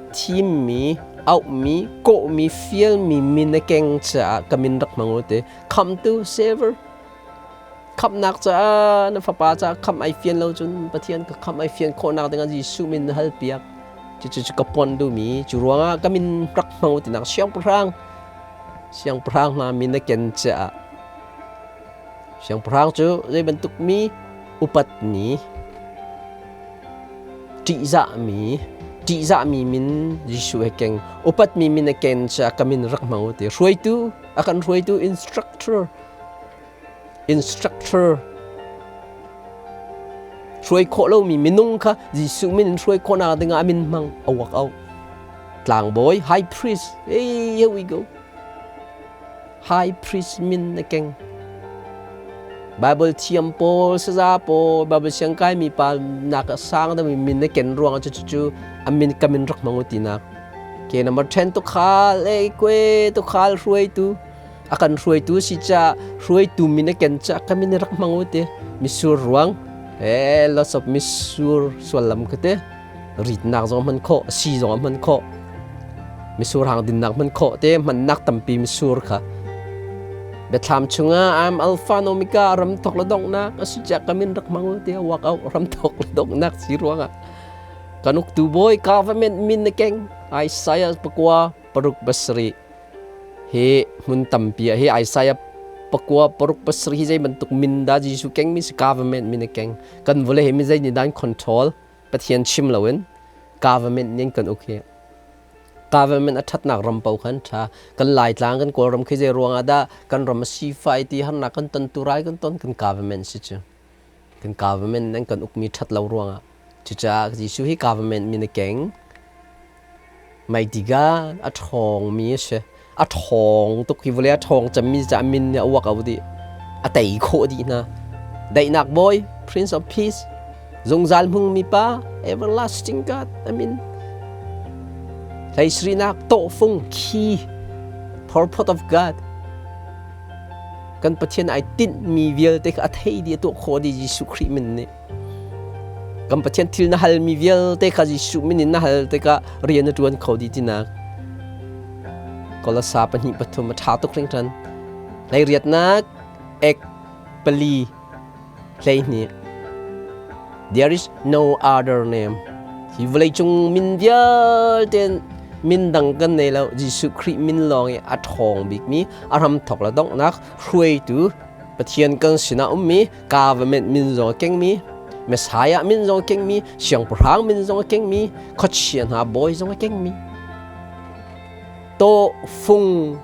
Thimmi, auhmi, kawhmi, fialmi min a keng caah ka min rak hmang u ti. Khamtu, Saver. Khamhnak caah na fapa caah khamh ai fian lo cun Pathian ka khamh ai fian khawhnak dingah Jesuh min na hal piak. Cucu cu ka pon duhmi cu ruangah ka min rak hmang u tinak siangpahrang siangpahrang hna min a ken caah siangpahrang cu zei bantuk mi upat ni ṭihzahmi, Ṭihzahmi min Jesuh he keng, upatmi min a ken ca ka min rak hmang u ti. Hruaitu, a kan hruaitu instructor, instructor hruai khawh lomi minung kha Jesuh min in hruai khawhnak dingah a min hmang a work out. Tlangbawi, high priest, hey, here we go. High priest min a keng. Bible thiam pawl, saza pawl, Bible siangkai mi pa nak a sang deuhmi min a ken ruangah cu cu a min ka min rak hmang u tinak. Ke number 10 tukhal, ei kwe tukhal hruaitu. A kan hruaitu si ca hruaitu min a ken ca ka min rak hmang u ti. Misur ruang, eh lots of misur suallam kha te. Ritnak zong hman khawh, si zong hman khawh. Misur hang dinnak hman khawh te hmannak tampi misur kha. Biathlam chungah I'm Alpha and Omega ram thok le donghnak a si ca ka min rak hmang u tiah walk out ram thok le donghnak si ruangah kan uktu bawi government min na keng Isaiah 6:7 hi hmun tampi ah hi Isaiah 6:7 hi zei bantuk min dah Jesuh keng mi si government min a keng kan vawlei hi mi zei nih dah an control Pathian chim loin government nih kan uk hi government a ṭhatnak ram paoh khan ṭha. Kan Laitlang kan Kawlram khi zei ruangah dah kan ram a sifai ti harnak kan ton tu rai kan ton kan government si cu. Kan government nan kan ukmi ṭhat lo ruangah. Cucaah Jesuh hi government min a keng. Mighty God a ṭhawngmi a si. A ṭhawng tuk hi vawlei a ṭhawng cemmi caah min nih a uak au dih. A tei khawh dih hna. Daihnak bawi, Prince of Peace, zungzal hmungmi pa, everlasting God, a min. Hleisrinak tawhfung key, purpose of God. Kan Pathian ai tinhmi vialte kha a thei dih, a tuah khawh dih Jesuh Khrih min nih. Kan Pathian thil na halmi vialte kha Jesuh min in na hal tikah rian na ṭuan kho dih tinak. Kolasa 2:3 a ṭha tuk hringhran. Hleiriatnak ek 4:12. There is no other name. Hi vawleicung min vialte min dang kan nei lo. Jesuh Khrih min lawng i a ṭhawng bikmi, a hramthawk le donghnak hruaitu Pathian kan sinah ummi government min zong a kengmi, Messiah min zong a kengmi, siangpahrang min zong a kengmi, khuachia hna bawi zong a kengmi. Tawhfung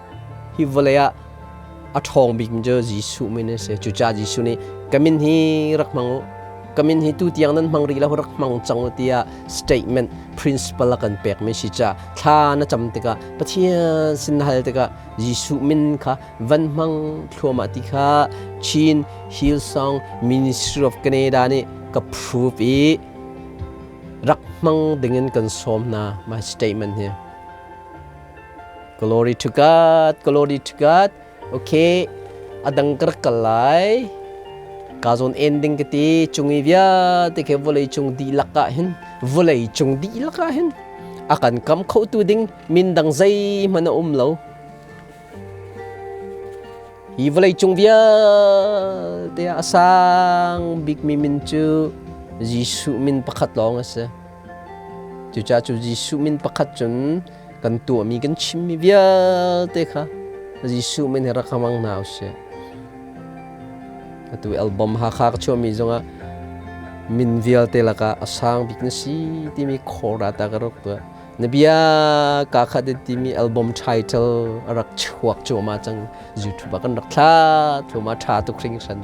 hi vawlei ah a ṭhawng bikmi cu Jesuh min a si. Cucaah Jesuh nih ka min hi rak hmang u, ka min hi tu tiang nan hmang rih lo rak hmang cang u tiah statement principle a kan pekmi si caah thla na cam tikah Pathian sin na hal tikah Jesuh min kha van hmang thluahmah ti kha Chin Hillsong Ministry of Canada nih ka prove i rak hmang dingin kan sawm hna my statement hi. Glory to God, glory to God. Okay, adang ka rak kal lai. Ka zawn ending ka ti cung i vialte ke vawlei cung dihlak ah hin vawlei cung dihlak ah hin a kan kam kho tu ding min dang zeihmanh a um lo. Hi vawleicung vialte ah a sang bikmi min cu Jesuh min pakhat lawng a si. Cucaah cu Jesuh min pakhat cun kan tuahmi kan chimmi vialte kha Jesuh min he rak hmang hna usih. Atu album Hakha ka chuahmi zongah min vialte lakah a sang bik na si timi khora ta ka rak tuah. Na bia ka khat in timi album title a rak chuak cuahmah cang. YouTube ah kan rak thla thluahmah ṭha tuk hringhran.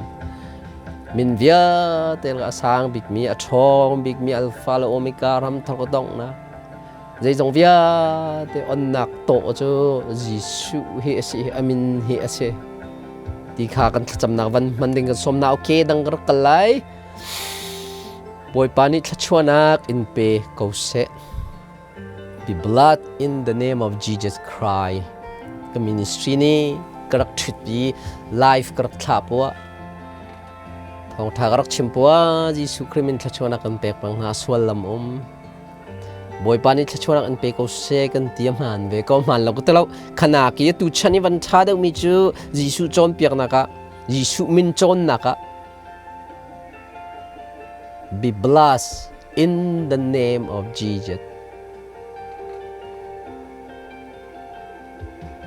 Min vialte a sang bikmi, a ṭhawng bikmi Alpha le Omega ram thar donghnak. Zeizong vialte onnak tawh cu Jesuh hi a si, a min hi a si. Ti kha kan thlacamnak van hman ding kan sawm na okay dang ka rak kal lai. Bawipa nih thluachuahnak in pe ko seh. The blood in the name of Jesus Christ. Ka ministry nih ka rak ṭhutpi live ka rak thlah puah. Thawngṭha ka rak chim puah. Jesuh Khrih min thluachuahnak kan pek pang hna sual lam um. Bawipa nih thluachuahnak an pe ko seh kan ti a hmaan ve ko hmaan lo ka ti lo. Khana ki tu chan i van ṭha deuhmi cu Jesuh cawnpiaknak ah Jesuh min cawnnak ah Be blessed in the name of Jesus.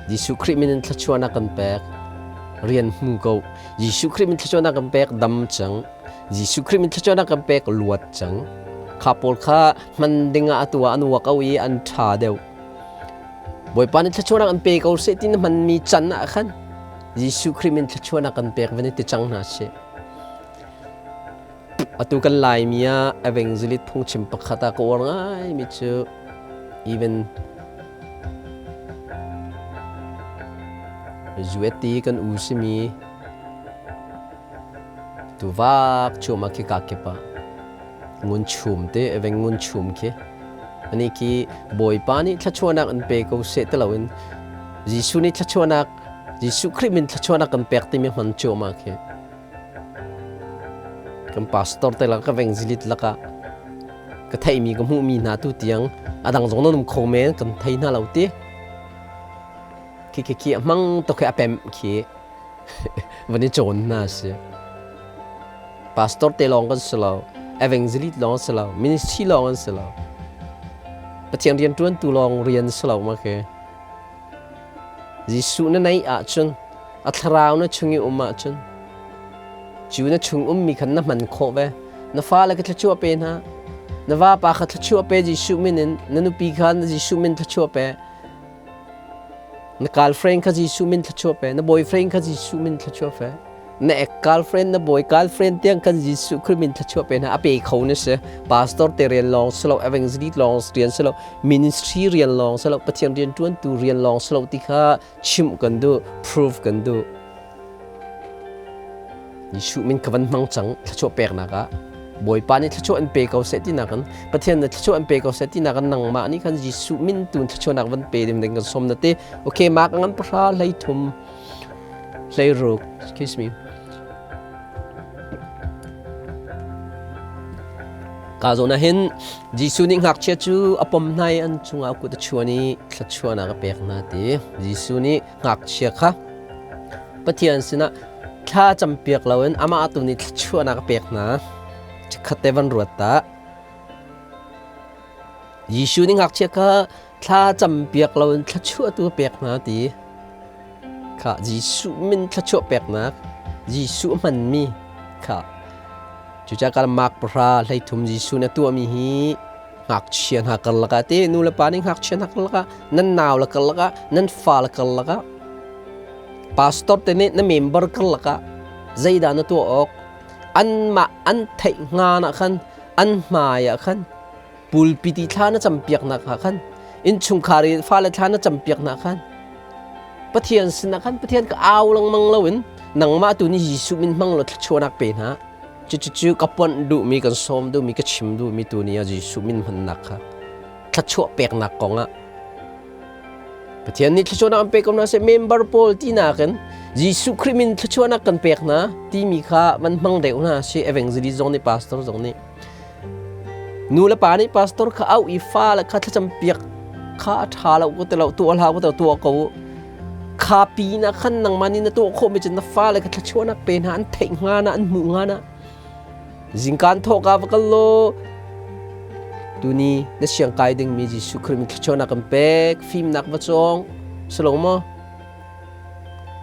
Jesuh Khrih min in thluachuahnak kan pek. Rian hmu ko. Jesuh Khrih min thluachuahnak kan pek dam cang. Jesuh Khrih min thluachuahnak kan pek luat cang. Kha pawl kha hman dingah atu ah an uak o i an ṭha deuh. Bawipa nih thluachuahnak an pe ko seh ti na hmanmi can ah khan Jesuh Khrih min thluachuahnak kan pek van i ti cang hna sih. Atu kan Laimi ah evangelist phungchim pakhat ah ka uar ngaimi cu even UST kan u simi tuvak chum ah khi ka kip ah ngun chum te eveng ngun chum khi ani khi Bawipa nih thluachuahnak an pe ko seh ti loin Jesuh nih thluachuahnak Jesuh Khrih min thluachuahnak kan pek timi hman cuahmah khi Kan pastor te lak ka vengzilit lakah ka theihmi ka hmuhmi hna tu tiang a dang zong nan um kho men kan thei hna lo ti. Khi khi khi a hmang tuk khi a pemh khi van i cawn hna si. Pastor te lawng kan si lo, evangelist lawng si lo, ministry lawng an si lo. Pathian rian ṭuantu lawng rian si lo ma khi. Jesuh na neih ahcun a thlarau na chung i um ahcun cu na chung ummi khan na hman khawh ve. Na fale kha thluachuah pe hna. Na vapa kha thluachuah pe Jesuh min in. Na nupi kha Jesuh min thluachuah pe. Na girlfriend kha Jesuh min thluachuah pe. Na boyfriend kha Jesuh min thluachuah pe. Na ek girlfriend na boy girlfriend tiang kan Jesuh Khrih min thluachuah pe hna a pe kho na si. Pastor te rian lawng si lo, evangelist lawng rian si lo, ministry rian lawng si lo, Pathian rian ṭuantu rian lawng si lo ti kha chimh kan duh, prove kan duh. Jesuh min ka van hmang cang thluachuah peknak ah Bawipa nih thluachuah an pe ko seh ti nakin Pathian nih thluachuah an pe ko seh ti nakin nangmah nih khan Jesuh min tu thluachuahnak van pe ding kan som na ti. Okay, mak ngan pahra hlei thum 16, excuse me. Ka zawn ah hin Jesuh nih ngakchia cu a pom hna i an cungah kut a chuan i thluachuahnak a pek hna ti. Jesuh nih ngakchia kha Pathian sinah thla campiak loin amah tu nih thluachuahnak a pek hna. Chikkhat te van ruat ta. Jesuh nih ngakchia kha thla campiak loin thluachuah tu a pek hna ti. Kha Jesuh min thluachuah peknak Jesuh hmanmi kha cucaah kal Mark pahra 13 Jesuh nih a tuahmi hi ngakchia hna karlak ah te nu le pa nih ngakchia hna karlak ah nan nau le karlak ah nan fa le karlak ah pastor te nih na member karlak ah zeidah na tuah awk anmah an theih hnga ah khan an hmai ah khan pulpit i thla na campiaknak ah khan innchungkhar i fale thla na campiaknak khan Pathian sinah khan Pathian ka au lengmang loin nangmah tu nih Jesuh min hmang law thluachuahnak pe hna. Cucu ka ponh duhmi kan sawm duhmi ka chim duhmi tu ni ah Jesuh min hmannak kha thluachuah peknak kong ah Pathian nih thluachuahnak an pek ko hna seh member pawl tinak in Jesuh Khrih min thluachuahnak kan pek hna timi kha van hmang deuh hna si evangelist zong nih pastor zong nih Nu le pa nih pastor kha auh i fale kha thlacam piak kha a ṭha lo ko ti lo tuah hlah ko ti lo tuah ko u. Kha pin ah khan nangmah nih na tuah khawhmi cu na fale kha thluachuahnak pe hna an theih hnga na an hmuh hnga na. Zingkaan thawhka va kal law tuni na siangkai dingmi Jesuh Khrih min thluachuahnak kan pek fimnak va cawng si lo maw?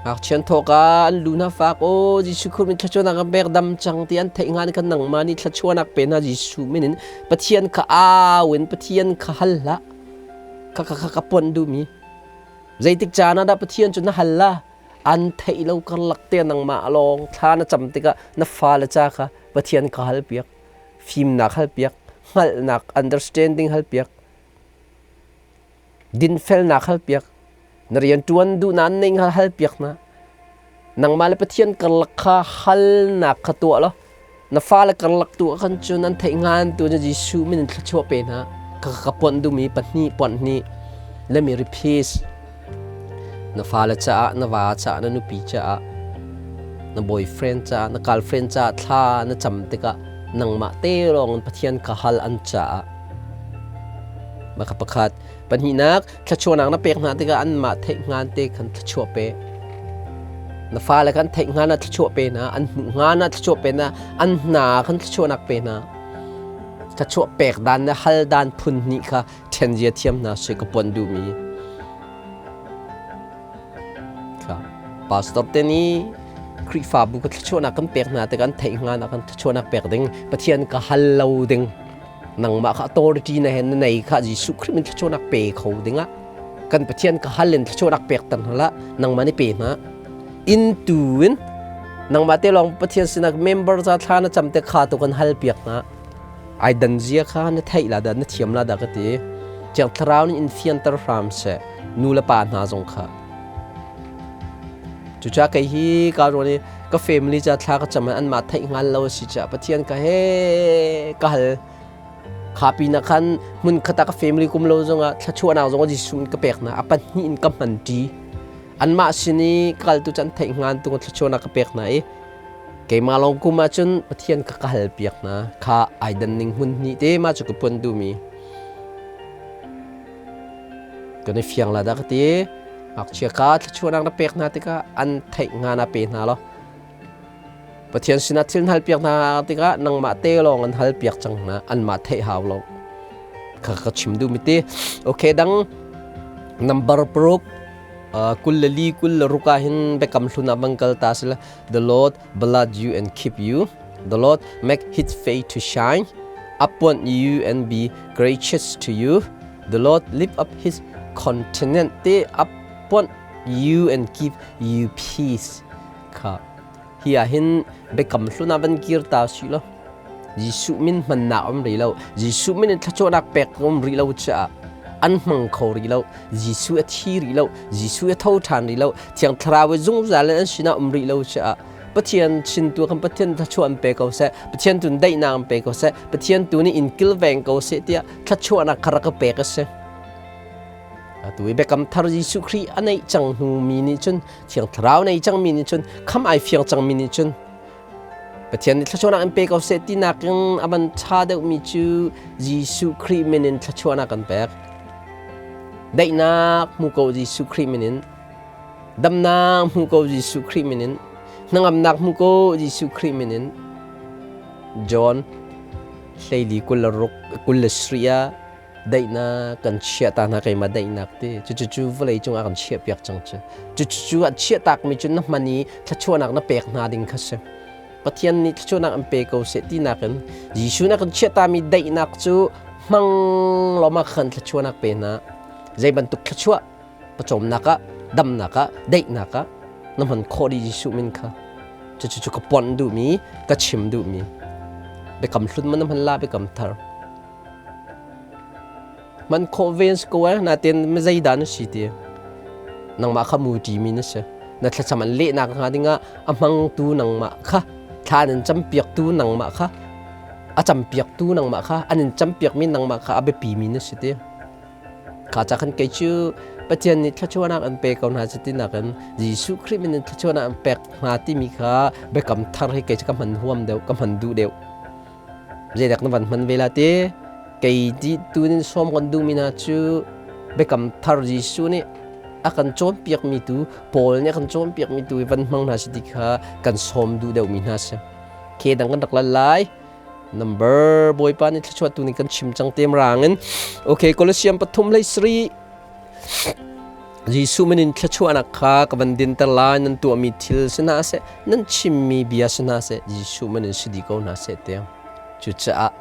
Ngakchian thawka an lu hna fak aw Jesuh Khrih min thluachuahnak kan pek dam cang ti an theih hnga kan nangmah nih thluachuahnak pe hna Jesuh min in Pathian kha au in Pathian kha hal hlah kha kha kha ka pon duhmi zeitik caan ah dah Pathian cu na hal la an theih lo karlak te nangmah lawng thla na cam tikah na fale ca kha Pathian kha hal piak fimnak hal piak hngalhnak understanding hal piak Dinfelnak halpiak. Na rianṭuan duhnak an neih hnga halpiak hna. Nangmah le Pathian karlak kha halnak kha tuah law na fale karlak tu ah khan cun an theih hnga an tu cu Jesuh min in thluachuah pe hna. Ka ka ponh duhmi pahnih ponh hnih. Let me repeat. Na fale caah, na va caah, na nupi caah, na boyfriend caah, na girlfriend caah thla na cam tikah nangmah te lawng in Pathian ka hal an caah Maka pakhat. Pahnihnak, thluachuahnak na pek hna tikah anmah theih hngan te khan thluachuah pe. Na fale khan theih hngan ah thluachuah pe hna, an hmuh hngan ah thluachuah pe hna, an hna khan thluachuahnak pe hna. Thluachuah pek dan le hal dan phun hnih kha ṭhen zia thiam hna sui ka pon duhmi. Kha pastor te nih Khrihfabu ka thluachuahnak kan pek hna tikah an theih hngan ah kan thluachuahnak pek ding, Pathian ka hal lo ding. Nangmah kha authority na hen na nei kha Jesuh Khrih min thluachuahnak pe kho dingah kan Pathian ka hal in thluachuahnak pek ter hna la nangmah nih pe hna. In tu in nangmah te lawng Pathian sinah member za thla na cam te kha tu kan hal piak hna. Ai dan zia kha na theih la dah na thiam la dah ka ti. Thiang Thlarau nih in fianter hram seh nu le pa hna zong kha. Cucaah kei hi ka ruan i ka family ca thla ka cam anmah theih hngal lo a si caah Pathian ka he ka hal. Kha pinah khan hmun khat ah ka family kum lo zongah thluachuahnak zong Jesuh in ka pek hna. A pahnih in ka hman ṭi. Anmah sin i ka kal tu cu an theih hngan tu thluachuahnak ka pek hna i keimah lawng kum ahcun Pathian ka ka hal piak hna. Kha ai dan ning hmun hnih te mah cu ka puan duhmi. Kan i fiang la dah ka ti. Ngakchia kha thluachuahnak na pek hna tikah an theih hnga na pe hna lo. Pathian sinah thil hal piak hna tikah nangmah te lawng an hal piak cang hna anmah theih hau lo. Kha ka chim duh mi ti. Okay dang number paruk 24 26 ah hin biakam hlun ah bang kal ta sila the Lord bless you and keep you. The Lord make his face to shine upon you and be gracious to you. The Lord lift up his countenance te upon you and give you peace. Kha hi ah hin biakam hlun ah van kir ta si lo. Jesuh min hmannak um rih lo. Jesuh min in thluachuahnak pek um rih lo caah an hmang kho rih lo. Jesuh a thi rih lo. Jesuh a tho ṭhan rih lo. Thiang Thlarau i zungzal in an sinah um rih lo caah Pathian sin tu kan Pathian thluachuah an pe ko seh. Pathian tu daihnak an pe ko seh. Pathian tu nih in kilveng ko seh tiah thluachuahnak kha rak ka pek a si. Atu i biakam thar Jesuh Khrih a neih cang hnu mi nih cun Thiang Thlarau nei cang mi nih cun kham ai fiang cang mi nih cun Pathian nih thluachuahnak an pe ko seh tinak in a van ṭha deuhmi cu Jesuh Khrih min in thluachuahnak kan pek. Daihnak hmu ko Jesuh Khrih min in. Damnak hmu ko Jesuh Khrih min in. Hnangamnak hmu ko Jesuh Khrih min in. John 14 27 ah daihnak kan chiah ta hna keimah daihnak ti cucu vawlei cungah kan chiah piak cang cu cucu an chiah takmi cu na hman i thluachuahnak na pek hna ding kha si Pathian nih thluachuahnak an pe ko seh tinak in Jesuh na kan chiah tami daihnak cu hmang lawma khan thluachuahnak pe hna zei bantuk thluachuah pawcawmnak ah damnak ah daihnak ah na hman khawh dih Jesuh min kha cucu cu ka ponh duhmi ka chim duhmi biakam hlun man na hman la biakam thar man khawh ve si ko eh natin zeidah na si ti nangmah kha mu ṭimi na si na thlacam an lehnak hnga dingah a hmangtu nangmah kha thla nan campiaktu nangmah kha a campiaktu nangmah kha an in campiakmi nangmah kha a biapimi na si ti Kha ca khan kei cu Pathian nih thluachuahnak an pe ko hna cuti nakin Jesuh Khrih min in thluachuahnak an pek hna timi kha biakam thar hi kei cu ka hman huam deuh, ka hman duh deuh. Zeidak na van hman ve la ti? Kei ti tunin sawm kan duhmi hna cu biakam thar Jesuh nih a kan cawnpiakmi tu Paul nih a kan cawnpiakmi tu hi van hmang hna si ti kha kan sawm duh deuhmi hna si. Ke dang kan rak lal lai. Number Bawipa nih thluachuah tu nih kan chim cang tem rangin. Okay, Colosseum pathum hlei sri Jesuh min in thluachuahnak kha ka van dinter lai nan tuahmi thil si hna seh nan chimmi bia si hna seh Jesuh min in si dih ko hna seh tiang cucaah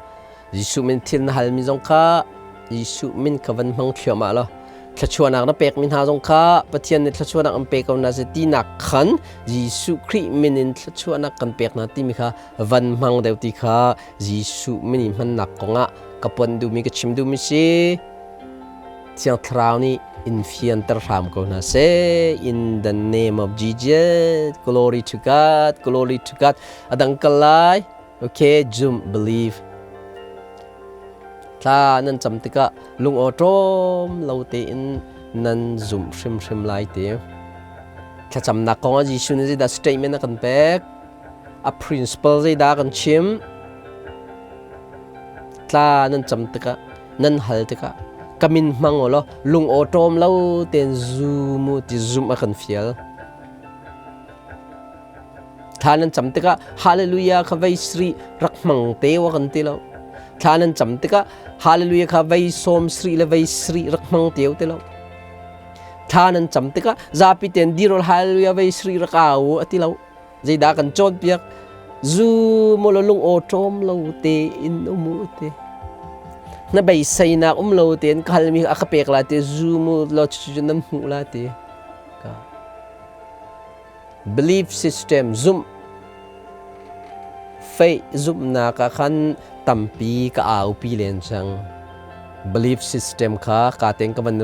Jesuh min thil na halmi zong kha Jesuh min kha van hmang thluahmah law thluachuahnak na pekmi hna zong kha Pathian nih thluachuahnak an pe ko hna seh tinak khan Jesuh Khrih min in thluachuahnak kan pek hna timi kha van hmang deuh ti kha Jesuh min i hmannak kongah ka pon duhmi ka chim duhmi si Thiang Thlarau nih in fianter hram ko hna seh in the name of Jesus glory to God glory to God adang kal lai okay zum believe thla nan cam tikah lung awṭawm lo tein nan zumh hrimhrim lai ti thlacamnak kongah Jesuh nih zeidah statement a kan pek A principle zeidah kan chim? Tla nan cam tikah, nan hal tikah, ka min hmang u law lung awṭawm lo tein zum u ti zumh a kan fial. Thla nan cam tikah hallelujah kha vei sri rak hmang te wa kan ti lo. Thla nan cam tikah hallelujah kha vei sawm sri le vei sri rak hmang teo ti lo. Thla nan cam tikah zapi ten dirol hallelujah vei sri rak au a ti lo. Zeidah kan cawnpiak? Zu maw lung aw ṭawm lo tein um u ti. Na beiseinak um lo tein ka halmi a ka pek la ti zum u law cucu nan hmuh la ti. Ka belief system zumh faith zumhnak ah khan tampi ka aupi len cang. Belief system kha ka ten ka van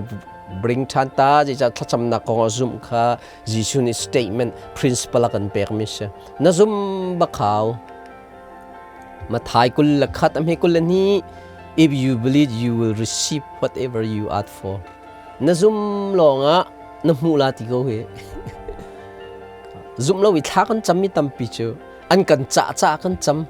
bring ṭhan ta zeicah thlacamnak kong ah zumh kha Jesuh nih statement principle a kan pekmi si. Na zum bak hau. Mathai 21 a hme 22. If you believe you will receive whatever you ask for. Na zum lawngah na hmuh la ti ko hi. Zumh lo i thla kan cam mi tampi cu an kan cah cah kan cam.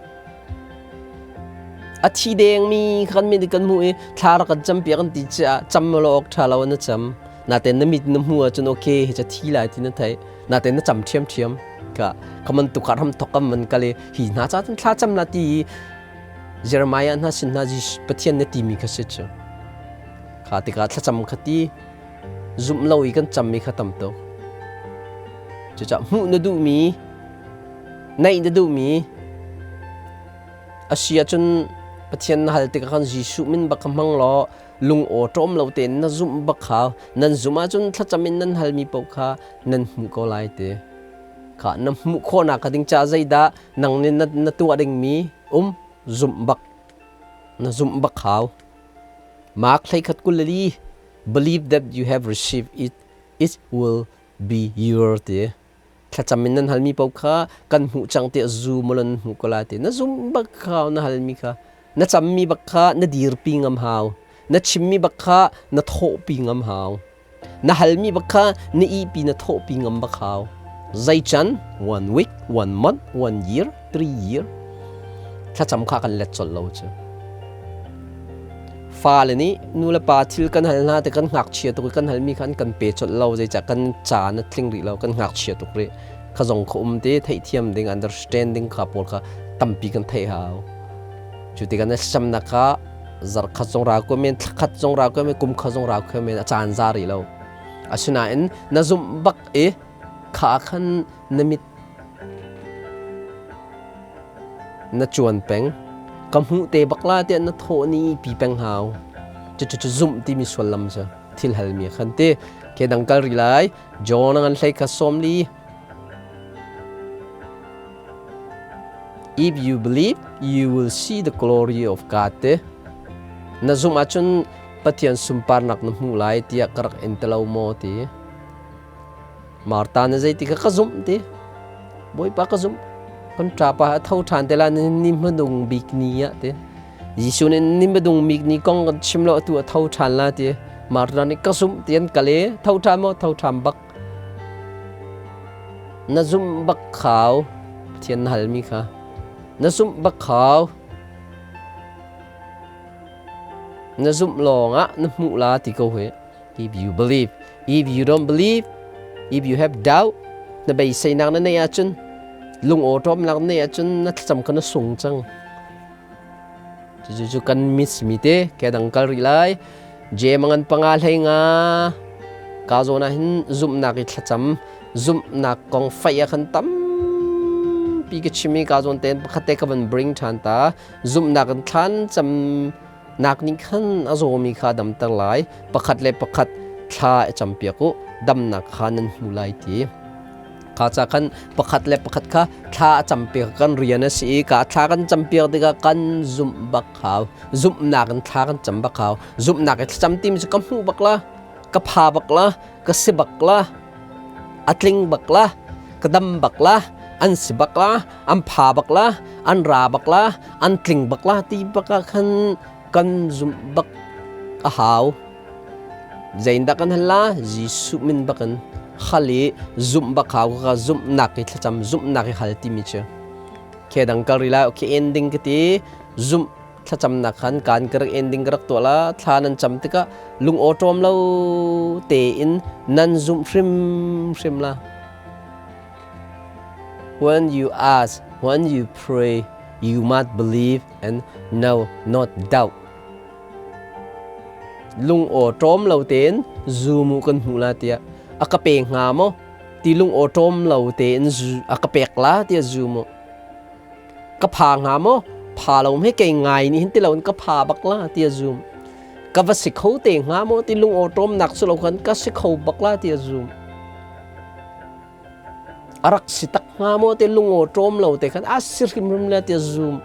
A thi dengmi kan mi kan hmuh i thla rak kan cam piak kan ti caah cam lo awk ṭha lo na cam. Natein na mit na hmuh ahcun okay hi ca thi lai ti na theih. Natein na cam ṭhiamṭhiam. Ka kaman tukar ham thok kam man kal i hi hna ca cun thla cam la ti i Jeremiah hna sin hna Pathian na timi kha si cu. Kha tikah thlacam kha ti zumh lo i kan cammi kha tam tuk. Cucaah hmuh na duhmi, naih na duhmi, a si ahcun Pathian na hal tikah khan Jesuh min bak kha hmang law lung aw ṭawm lo tein na zumh bak kha nan zumh ahcun thlacam in nan halmi paoh kha nan hmuh ko lai ti. Kha na hmuh khawhnak ding caah zeidah nang nih na tuah dingmi um zumh bak na zumh bak hau. Mark 13:24. Believe that you have received it, it will be yours ti. Thlacam in nan halmi paoh kha kan hmuh cang tiah zum ulaw nan hmuh ko lai ti. Na zum bak kha na halmi kha. Na cammi bak kha na dirpi ngam hau. Na chimmi bak kha na thawhpi ngam hau. Na halmi bak kha na ihpi na thawhpi ngam bak hau. Zei can? One week, one month, one year, 3 year. Thlacam kha kan let colh lo cu. Fale nih nu le pa thil kan hal hna te kan ngakchia tuk i kan halmi kha an kan pe colh lo zeicah kan caan a tling rih lo kan ngakchia tuk rih kha zong kha um te theihthiam ding understanding kha pawl kha tampi kan theih hau. Cu tikah na thlacamnak kha zarkhat zong ra ko men thlakhat zong ra ko men kum khat zong ra ko men a caan za rih lo. Asinain na zumh bak i kha khan na mit na cuan peng ka hmuh te bak la tiah na thawh ni pi peng hau. Cucu cu zumh timi sullam cu thil halmi khan ti. Ke dang kal ri lai John ngan hlei kha 40. If you believe, you will see the glory of God te. Na zumh ahcun Pathian sunparnak na hmuh lai tiah ka rak in ti lo maw ti. Martha na zeiti kha ka zumh ti. Bawipa ka zumh. Kan ṭapa a tho ṭhan te la ni hmadung bik ni ah ti. Jesuh nih ni hmadung bik ni kong kan chim lo atu a tho ṭhan la ti. Martha nih ka zumh ti an kal i tho ṭhan maw tho ṭhan bak. Na zumh bak khau Pathian na halmi kha. Na zumh bak khau. Na zumh lawngah na hmuh la ti ko hi. If you believe, if you don't believe, if you have doubt, na beiseinak na neih ahcun lung awṭawmnak na neih ahcun na thlacam kha na sung cang. Cucu kan miss mi te ke dang kal rih lai. Je mangan panga hlei nga ka zawn ah hin zumhnak i thlacam zumhnak kong faih ah khan tampi ka chim i ka zawn tein pakhat te ka van bring ṭhan ta. Zumhnak in thlan cam nak nih khan a zawmi kha damter lai. Pakhat le pakhat thla i campiak u, damnak kha nan hmu lai ti. Kha ca khan pakhat le pakhat kha thla a campiak kan rian a si i ka thla kan campiak tikah kan zumh bak hau. Zumhnak in thla kan cam bak hau. Zumhnak i thlacam timi cu ka hmuh bak la, ka pha bak la, ka si bak la, a tling bak la, ka dam bak la, an si bak la, an pha bak la, an ra bak la, an tling bak la ti bak ah khan kan zumh bak a hau. Zeindah kan hal la? Jesuh min bakin hal i zumh bak hau ka zumhnak i thlacam zumhnak i hal timi cu. Ke dang kal rih lai okay ending ka ti zumh thlacamnak khan kan ka rak ending ka rak tuah la thla nan cam tikah lung awṭawm lo tein nan zumh hrimhrim la. When you ask, when you pray, you must believe and know, not doubt. Lung aw ṭawm lo tein zu mu kan hmuh la tiah a ka pe hnga maw ti lung aw ṭawm lo tein zu a ka pek la tiah zu mu ka pha hnga maw? pha lo me kei ngai ni hin ti lo in ka pha bak la ti a zum. Ka va si kho te hnga maw ti lung awṭawm nak si lo khan ka si kho bak la ti a zum. A rak si tak hnga maw ti lung awṭawm lo te khan a si hrimhrim le ti a zum.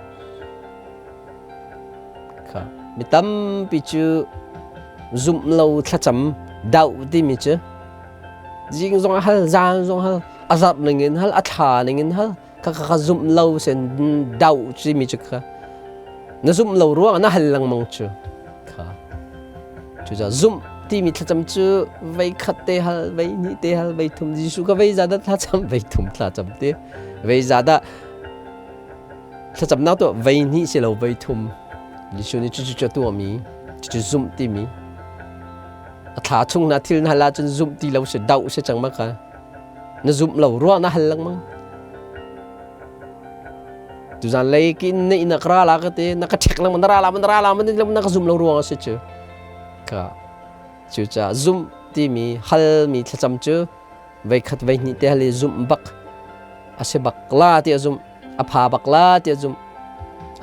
Kha mi tampi cu zumh lo thlacam doh timi cu zing zong a hal, zan zong hal, a zarh ning in hal, a thla ning in hal, kha kha zumh lo sen doh timi cu kha na zumh lo ruang na hal lengmang cu kha cucaah zumh timi thlacam cu vei khat te hal, vei hnih te hal, vei thum. Jesuh ka vei za dah thlacam, vei thum thlacam te, vei za dah thlacamnak tuah, vei hnih si lo, vei thum. Jesuh nih cucu cu a tuahmi cucu zumh timi a thla chung na thil na hal ahcun zumh ti lo si, doh si cang ma kha na zumh lo ruah na hal lengmang. Tuzan lei kin na inn ka ra la ka te na ka ṭhek lengmang, na ra la na ra la na ka zumh lo ruang a si cu kha. Cucaah zumh timi halmi thlacam cu vei khat vei hnih te hal i zumh bak a si bak la ti a zumh, a pha bak la ti a zumh,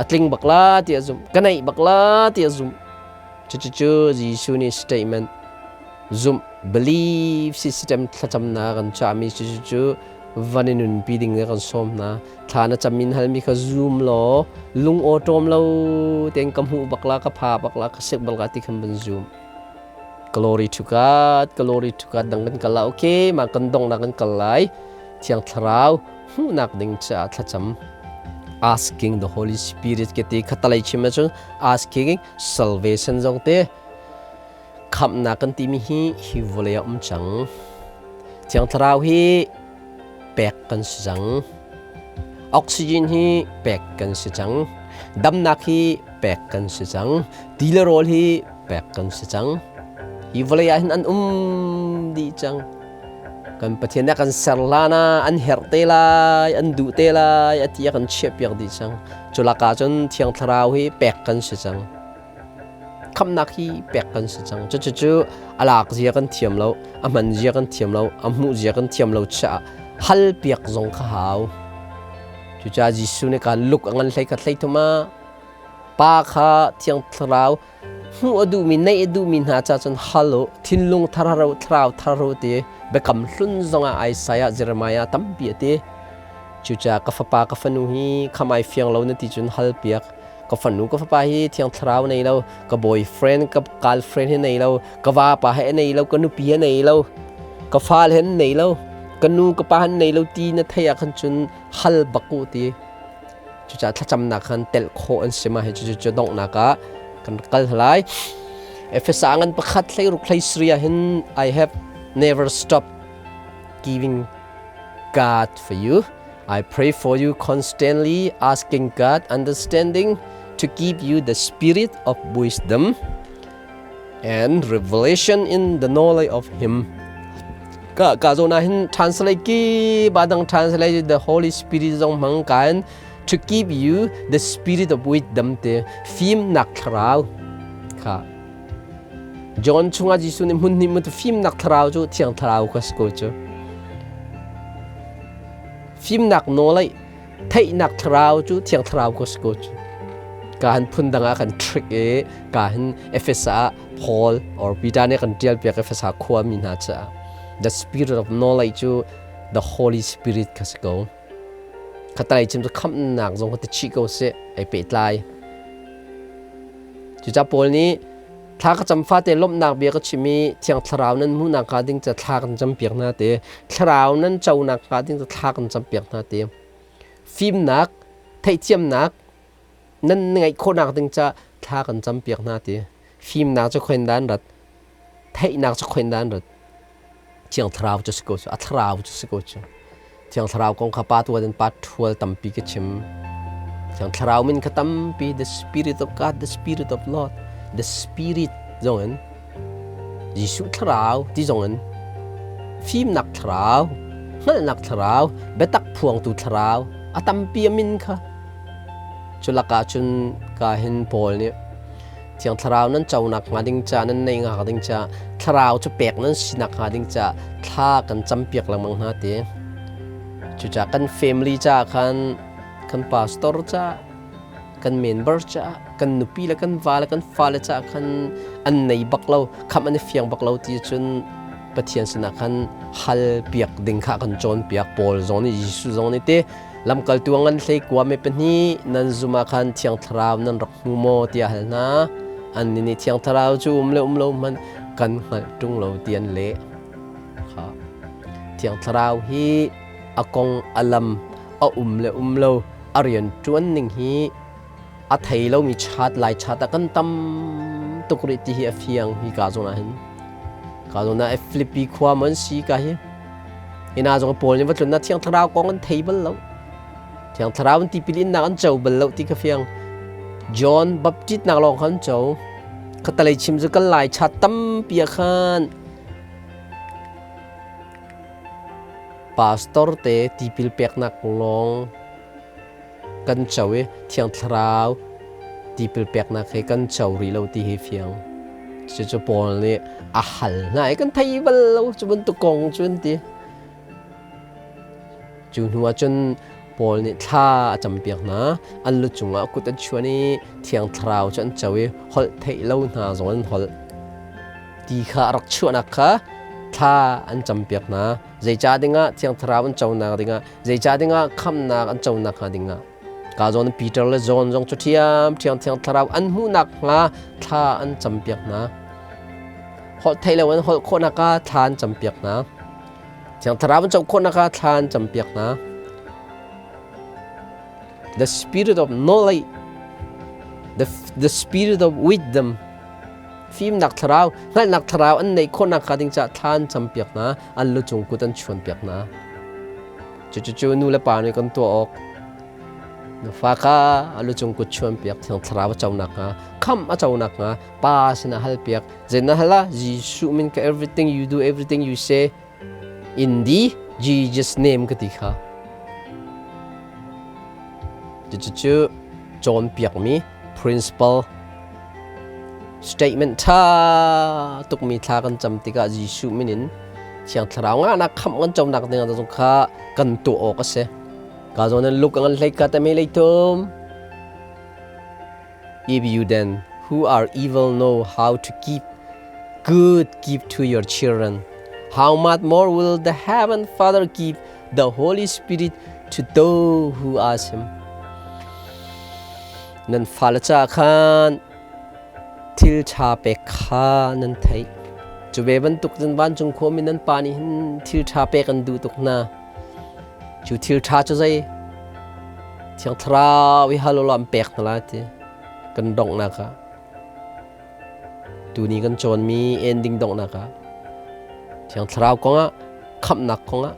a tling bak la ti a zumh, ka neih bak la ti a zumh. Cucu Jesuh nih statement zumh, belief system thlacamnak kan cahmi cucu van i nunpi ding kan sawm hna. Thla na cam in halmi kha zum law lung awṭawm lo tein ka hmuh bak la, ka pha bak la, ka sik bak la ti khan van zum. Glory to God, glory to God. Dang kan kal la, okay, ma kan dong na kan kal lai. Thiang Thlarau hmuhnak ding caah thlacam, asking the Holy Spirit ke ti khatalei chim ahcun asking salvation zong te. Khamhnak kan timi hi hi vawlei ah um cang. Thiang Thlarau hi pek kan si cang, oxygen hi pek kan si cang, damnak hi pek kan si cang, ti le rawl hi pek kan si cang. Hi vawlei ah hin an um dih cang. Kan Pathian nih a kan ser hlan ah an herh te lai, an duh te lai a ti a kan chiahpiak dih cang. Cu lakah cun Thiang Thlarau hi pek kan si cang, khamhnak hi pek kan si cang. Cucu a lak zia kan thiam lo, a hman zia kan thiam lo, a hmuh zia kan thiam lo caah hal piak zong kha hau. Cucaah Jesuh nih kan luk a ngan hlei khat hlei thum ah Pa kha Thiang Thlarau hmuh a duhmi, neih a duhmi hna ca cun hal u, thinlung thar ro, thlarau thar ro ti biakam hlun zongah Isaiah, Jeremiah tampi a ti. Cucaah ka fapa, ka fanu hi khamai fiang lo na ti cun hal piak. Ka fanu, ka fapa hi Thiang Thlarau nei lo, ka boyfriend, ka girlfriend hi nei lo, ka vapa he nei lo, ka nupi he nei lo, ka fale he nei lo, ka nu ka pa he nei lo ti na thei ah khan cun hal bak u ti. Cucaah thlacamnak khan telh khawh an si ma hi. Cucu cu donghnak ah kan kal lai. Efesa ngan pakhat hlei ruk hlei sri ah hin, I have never stopped giving God for you. I pray for you constantly, asking God understanding to give you the spirit of wisdom and revelation in the knowledge of Him. Ka ka zo na hin translate ki badang translate the Holy Spirit zong hmang kan to give you the spirit of wisdom te fim nak thlarau kha. John chungah Jesuh nih hmun hnih mu fimnak thlarau cu Thiang Thlarau kha si ko cu. Fimnak nawl ai theihnak thlarau cu Thiang Thlarau kha si ko cu. Ka han phun dang ah kan trick i ka hin Efesa ah Paul or Peter nih kan tial piak Efesa khua mi hna caah the spirit of knowledge cu the Holy Spirit kha si ko. Khatalei chim cu khamhnak zong kha ti chih ko sih ai pehtlai. Cucaah Paul nih thla ka cam fate lawmhnak bia ka chim i Thiang Thlarau nan hmuhnak hnga ding ca thla kan campiak hna ti, Thlarau nan conak hnga ding ca thla kan campiak hna ti, fimnak, theihthiamnak nan ngeih khawhnak ding ca thla kan campiak hna ti. Fimnak cu khoin dah an rat, theihnak cu khoin dah an rat? Thiang Thlarau cu si ko cu, a Thlarau cu si ko cu. Thiang Thlarau kong kha pa tuan in pa ṭhual tampi ka chim. Thiang Thlarau min kha tampi, the Spirit of God, the Spirit of Lord, the Spirit zong in, Jesuh Thlarau ti zong in, fimnak Thlarau, hngalhnak Thlarau, biatak phuangtu Thlarau, a tampi a min kha. Cu lakah cun ka hin Paul nih Thiang Thlarau nan conak hnga ding ca, nan neih hnga ding ca, Thlarau cu pek nan sinak hnga ding ca thla kan campiak lengmang hna ti. Cucaah kan family ca khan, kan pastor ca, Kan member caah, kan nupi le kan va le kan fale caah khan an nei bak lo, khamh an i fiang bak lo ti cun Pathian sinah khan hal piak ding kha kan cawnpiak. Paul zong nih, Jesuh zong nih te lamkaltu ngan hlei kua me pahnih nan zum ah khan Thiang Thlarau nan rak hmu maw tiah hal hna. Annih nih Thiang Thlarau cu um le um lo hmanh kan hngalh ṭung lo ti an leh. Kha Thiang Thlarau hi a kong a lam a um le um lo a rian ṭuan ning hi a thei lomi chat lai chat ah kan tam tuk rih ti hi a fiang. Hi ka zawn ah hin, ka zawn ah Philippi khua mon si ka hi ina zong Paul nih va tlun na Thiang Thlarau kong an thei bal lo, Thiang Thlarau an tipil innak an co bal lo ti ka fiang. John Baptist nak lawng khan co. Khatalei chim cu kan lai chat tampi ah khan pastor te tipil peknak lawng kan co i Thiang Thlarau tipil peknak he kan co rih lo ti hi fiang. Cucu Paul nih a hal hna i kan thei bal lo cu bantuk kong cu an ti. Cu hnu ah cun Paul nih thla a campiak hna. An lu cungah kut an chuan i Thiang Thlarau cu an co i holh theih lo hna zong an holh. Ti kha a rak chuahnak kha thla an campiak hna. Zeicah dingah Thiang Thlarau an conak dingah, zeicah dingah khamnak an conak hnga dingah. Ka zawn Peter le John zong cu ṭhiam ṭhiang Thiang Thlarau an hmuhnak hnga thla an campiak hna. Holh theih lo an holh khawhnak ah thla an campiak hna. Thiang Thlarau an co khawhnak ah thla an campiak hna. The spirit of knowledge, the spirit of wisdom, fimnak thlarau, hngalhnak thlarau an neih khawhnak hnga ding caah thla an campiak hna, an lu cung kut an chuanpiak hna. Cucu nu le pa nih kan tuah awk. Na fa kha a lu cung kut chuanpiak, Thiang Thlarau a conak hnga, khamh a conak hnga, pa sinah halpiak. Zei na hal ah Jesuh min ka everything you do, everything you say in the Jesus name ka ti kha. Cucu cawnpiakmi principle statement ṭha tukmi thla kan cam tikah Jesuh min in Thiang Thlarau ngahnak khamh kan conak ding ah zong kha kan tuah awk a si. Ka zawn in luk an hlei ka te me leitum. If you then who are evil know how to keep good give to your children, how much more will the heaven Father give the Holy Spirit to those who ask him? Nan fale ca khan thil ṭha pek kha nan theih. Cu ve bantuk cun vancung khuami nan pa nih hin thil ṭha pek an duh tuk hna. Cu thil ṭha cu zei? Thiang Thlarau i hal ulaw an pek hna lai ti kan donghnak ah. Tuni kan cawnmi ending donghnak ah Thiang Thlarau kongah, khamhnak kongah,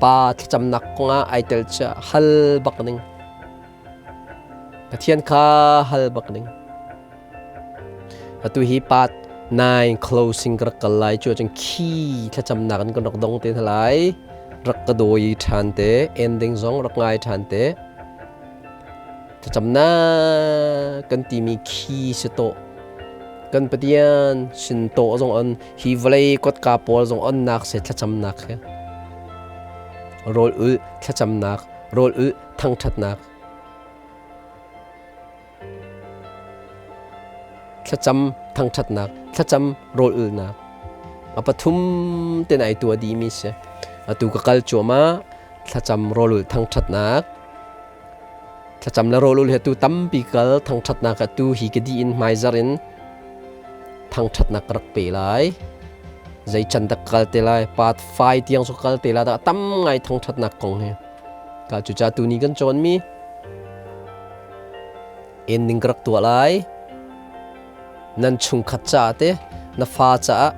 Pa thlacamnak kongah ai tel cu hal bak ning. Pathian kha hal bak ning. Atu hi part 9 closing ka rak kal lai cu cun khi thlacamnak in kan rak dong te hna lai. Rak ka dawi ṭhan te, ending zong rak ngai ṭhan te. Thlacamnak kan timi khi si tawh. Kan Pathian sin tawh zong on hi vawlei kotka pawl zong onnak se thlacamnak he. Rawl ul thlacamnak, rawl ul thangṭhatnak. Thlacam thangṭhatnak, thlacam rawl ulnak. A pathum ten ai tua dimi si. Atu ka kal cuahmah thlacam rawl ul thangṭhatnak. Thlacam le rawl ul hi atu tampi kal thangṭhatnak atu hi ka di in hmaizar in thangṭhatnak ka rak pe lai. Zei can dak kal te lai, part 5 tiang cu kal te lai dah tam ngai thangṭhatnak kong hi. Ka cuca tuni kan cawnmi ending ka rak tuah lai. Nan chungkhat caah te, na fa caah,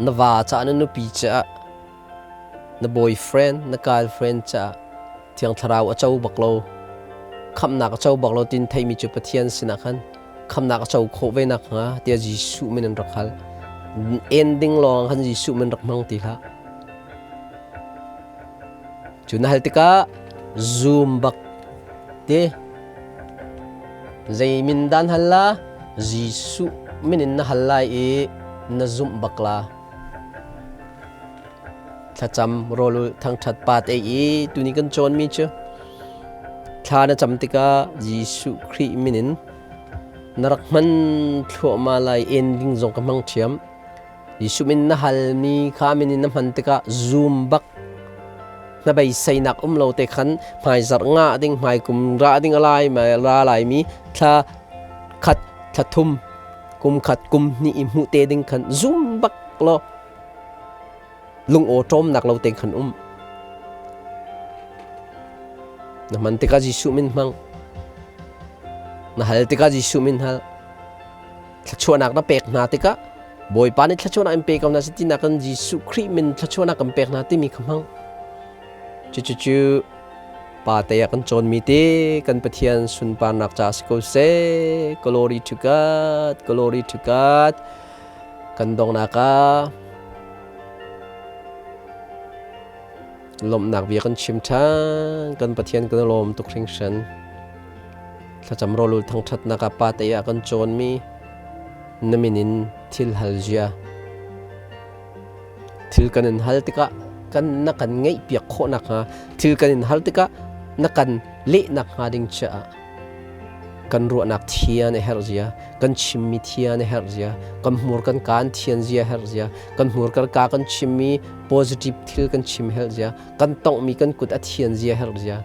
na va caah, na nupi caah, na boyfriend, na girlfriend caah Thiang Thlarau a co bak lo. Khamhnak a co bak lo tin theimi cu Pathian sinah khan khamhnak a co khawh ve nak hnga tiah Jesuh min an rak hal. Ending lawng khan Jesuh min rak hmang ti hlah. Cu na hal tikah zoom bak te zei min dan hal la Jesuh min in na hal lai i na zumh bak la. Thlacam rawlul thangṭhat pat ei i tuni kan cawnmi cu Thla na cam tikah Jesuh Khrih min in na rak hman thluahmah lai ending zong ka hmang ṭhiam. Jesuh min na halmi kha min in na hman tikah zoom bak na beiseinak um lo te khan hmaizarh nga ding hmaikum ra ding a lai ra laimi thla khat thla thum kum khat kum hnih i hmuh te ding khan zoom bak law lung aw ṭawmnak lo te khan um na hman tikah Jesuh min hmang na hal tikah Jesuh min hal thluachuahnak na pek hna tikah Bawipa nih thluachuahnak in pe ko hna si tinak kan Jesuh Khrih min thluachuahnak kan pek hna timi kha hmang. Cucucu pa te ah kan cawnmi te kan Pathian sunparnak ca si ko seh. Glory to God, glory to God. Kan donghnak ah lawmhnak bia kan chim ṭhan. Kan Pathian kan lawm tuk hringhran. Thlacam rawlul thangṭhatnak ah pa te ah kan cawnmi na min in thil hal zia. Thil kan in hal tikah kan na kan ngeihpiak khawh nakhnga thil kan in hal tikah na kan leh nakhnga ding caah kan ruahnak thian a herh zia, kan chimmi thian a herh zia, kan hmur kan kaan thian zia herh zia, kan hmur kan ka kan chimmi positive thil kan chim herh zia, kan tonghmi kan kut a thian zia herh zia,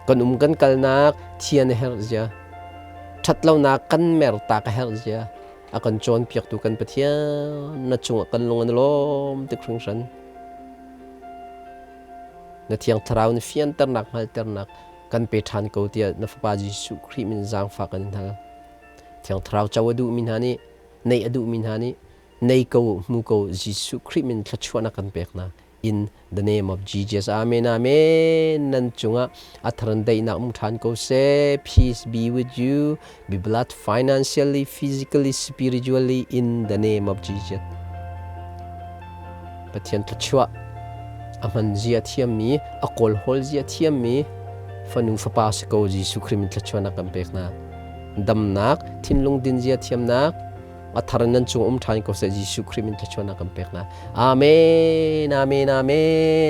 kan um kan kalnak thian a herh zia, ṭhatlonak kan mertak a herh zia a kan cawnpiaktu kan Pathian na cungah kan lung an lawm tik hringhran. Na Thiang Thlarau na fianternak hngalternak kan pe ṭhan ko tiah na Fapa Jesuh Khrih min zaangfah kan in hal. Thiang Thlarau co a duhmi hna nih, neih a duhmi hna nih, nei ko, hmu ko Jesuh Khrih min thluachuahnak kan pek hna. In the name of Jesus. Amen. Amen. Nan cungah a tharan daihnak um ṭhan ko seh. Peace be with you. Be blessed financially, physically, spiritually in the name of Jesus. Pathian thluachuah a hman zia thiammi, a kawlhawl zia thiammi fanu fapa si ko Jesuh Khrih min thluachuahnak kan pek hna. Damnak, thinlung din zia thiamnak, a thar nan cung um ṭhan ko seh Jesuh Khrih min thluachuahnak kan pek hna. Amen. Amen. Amen.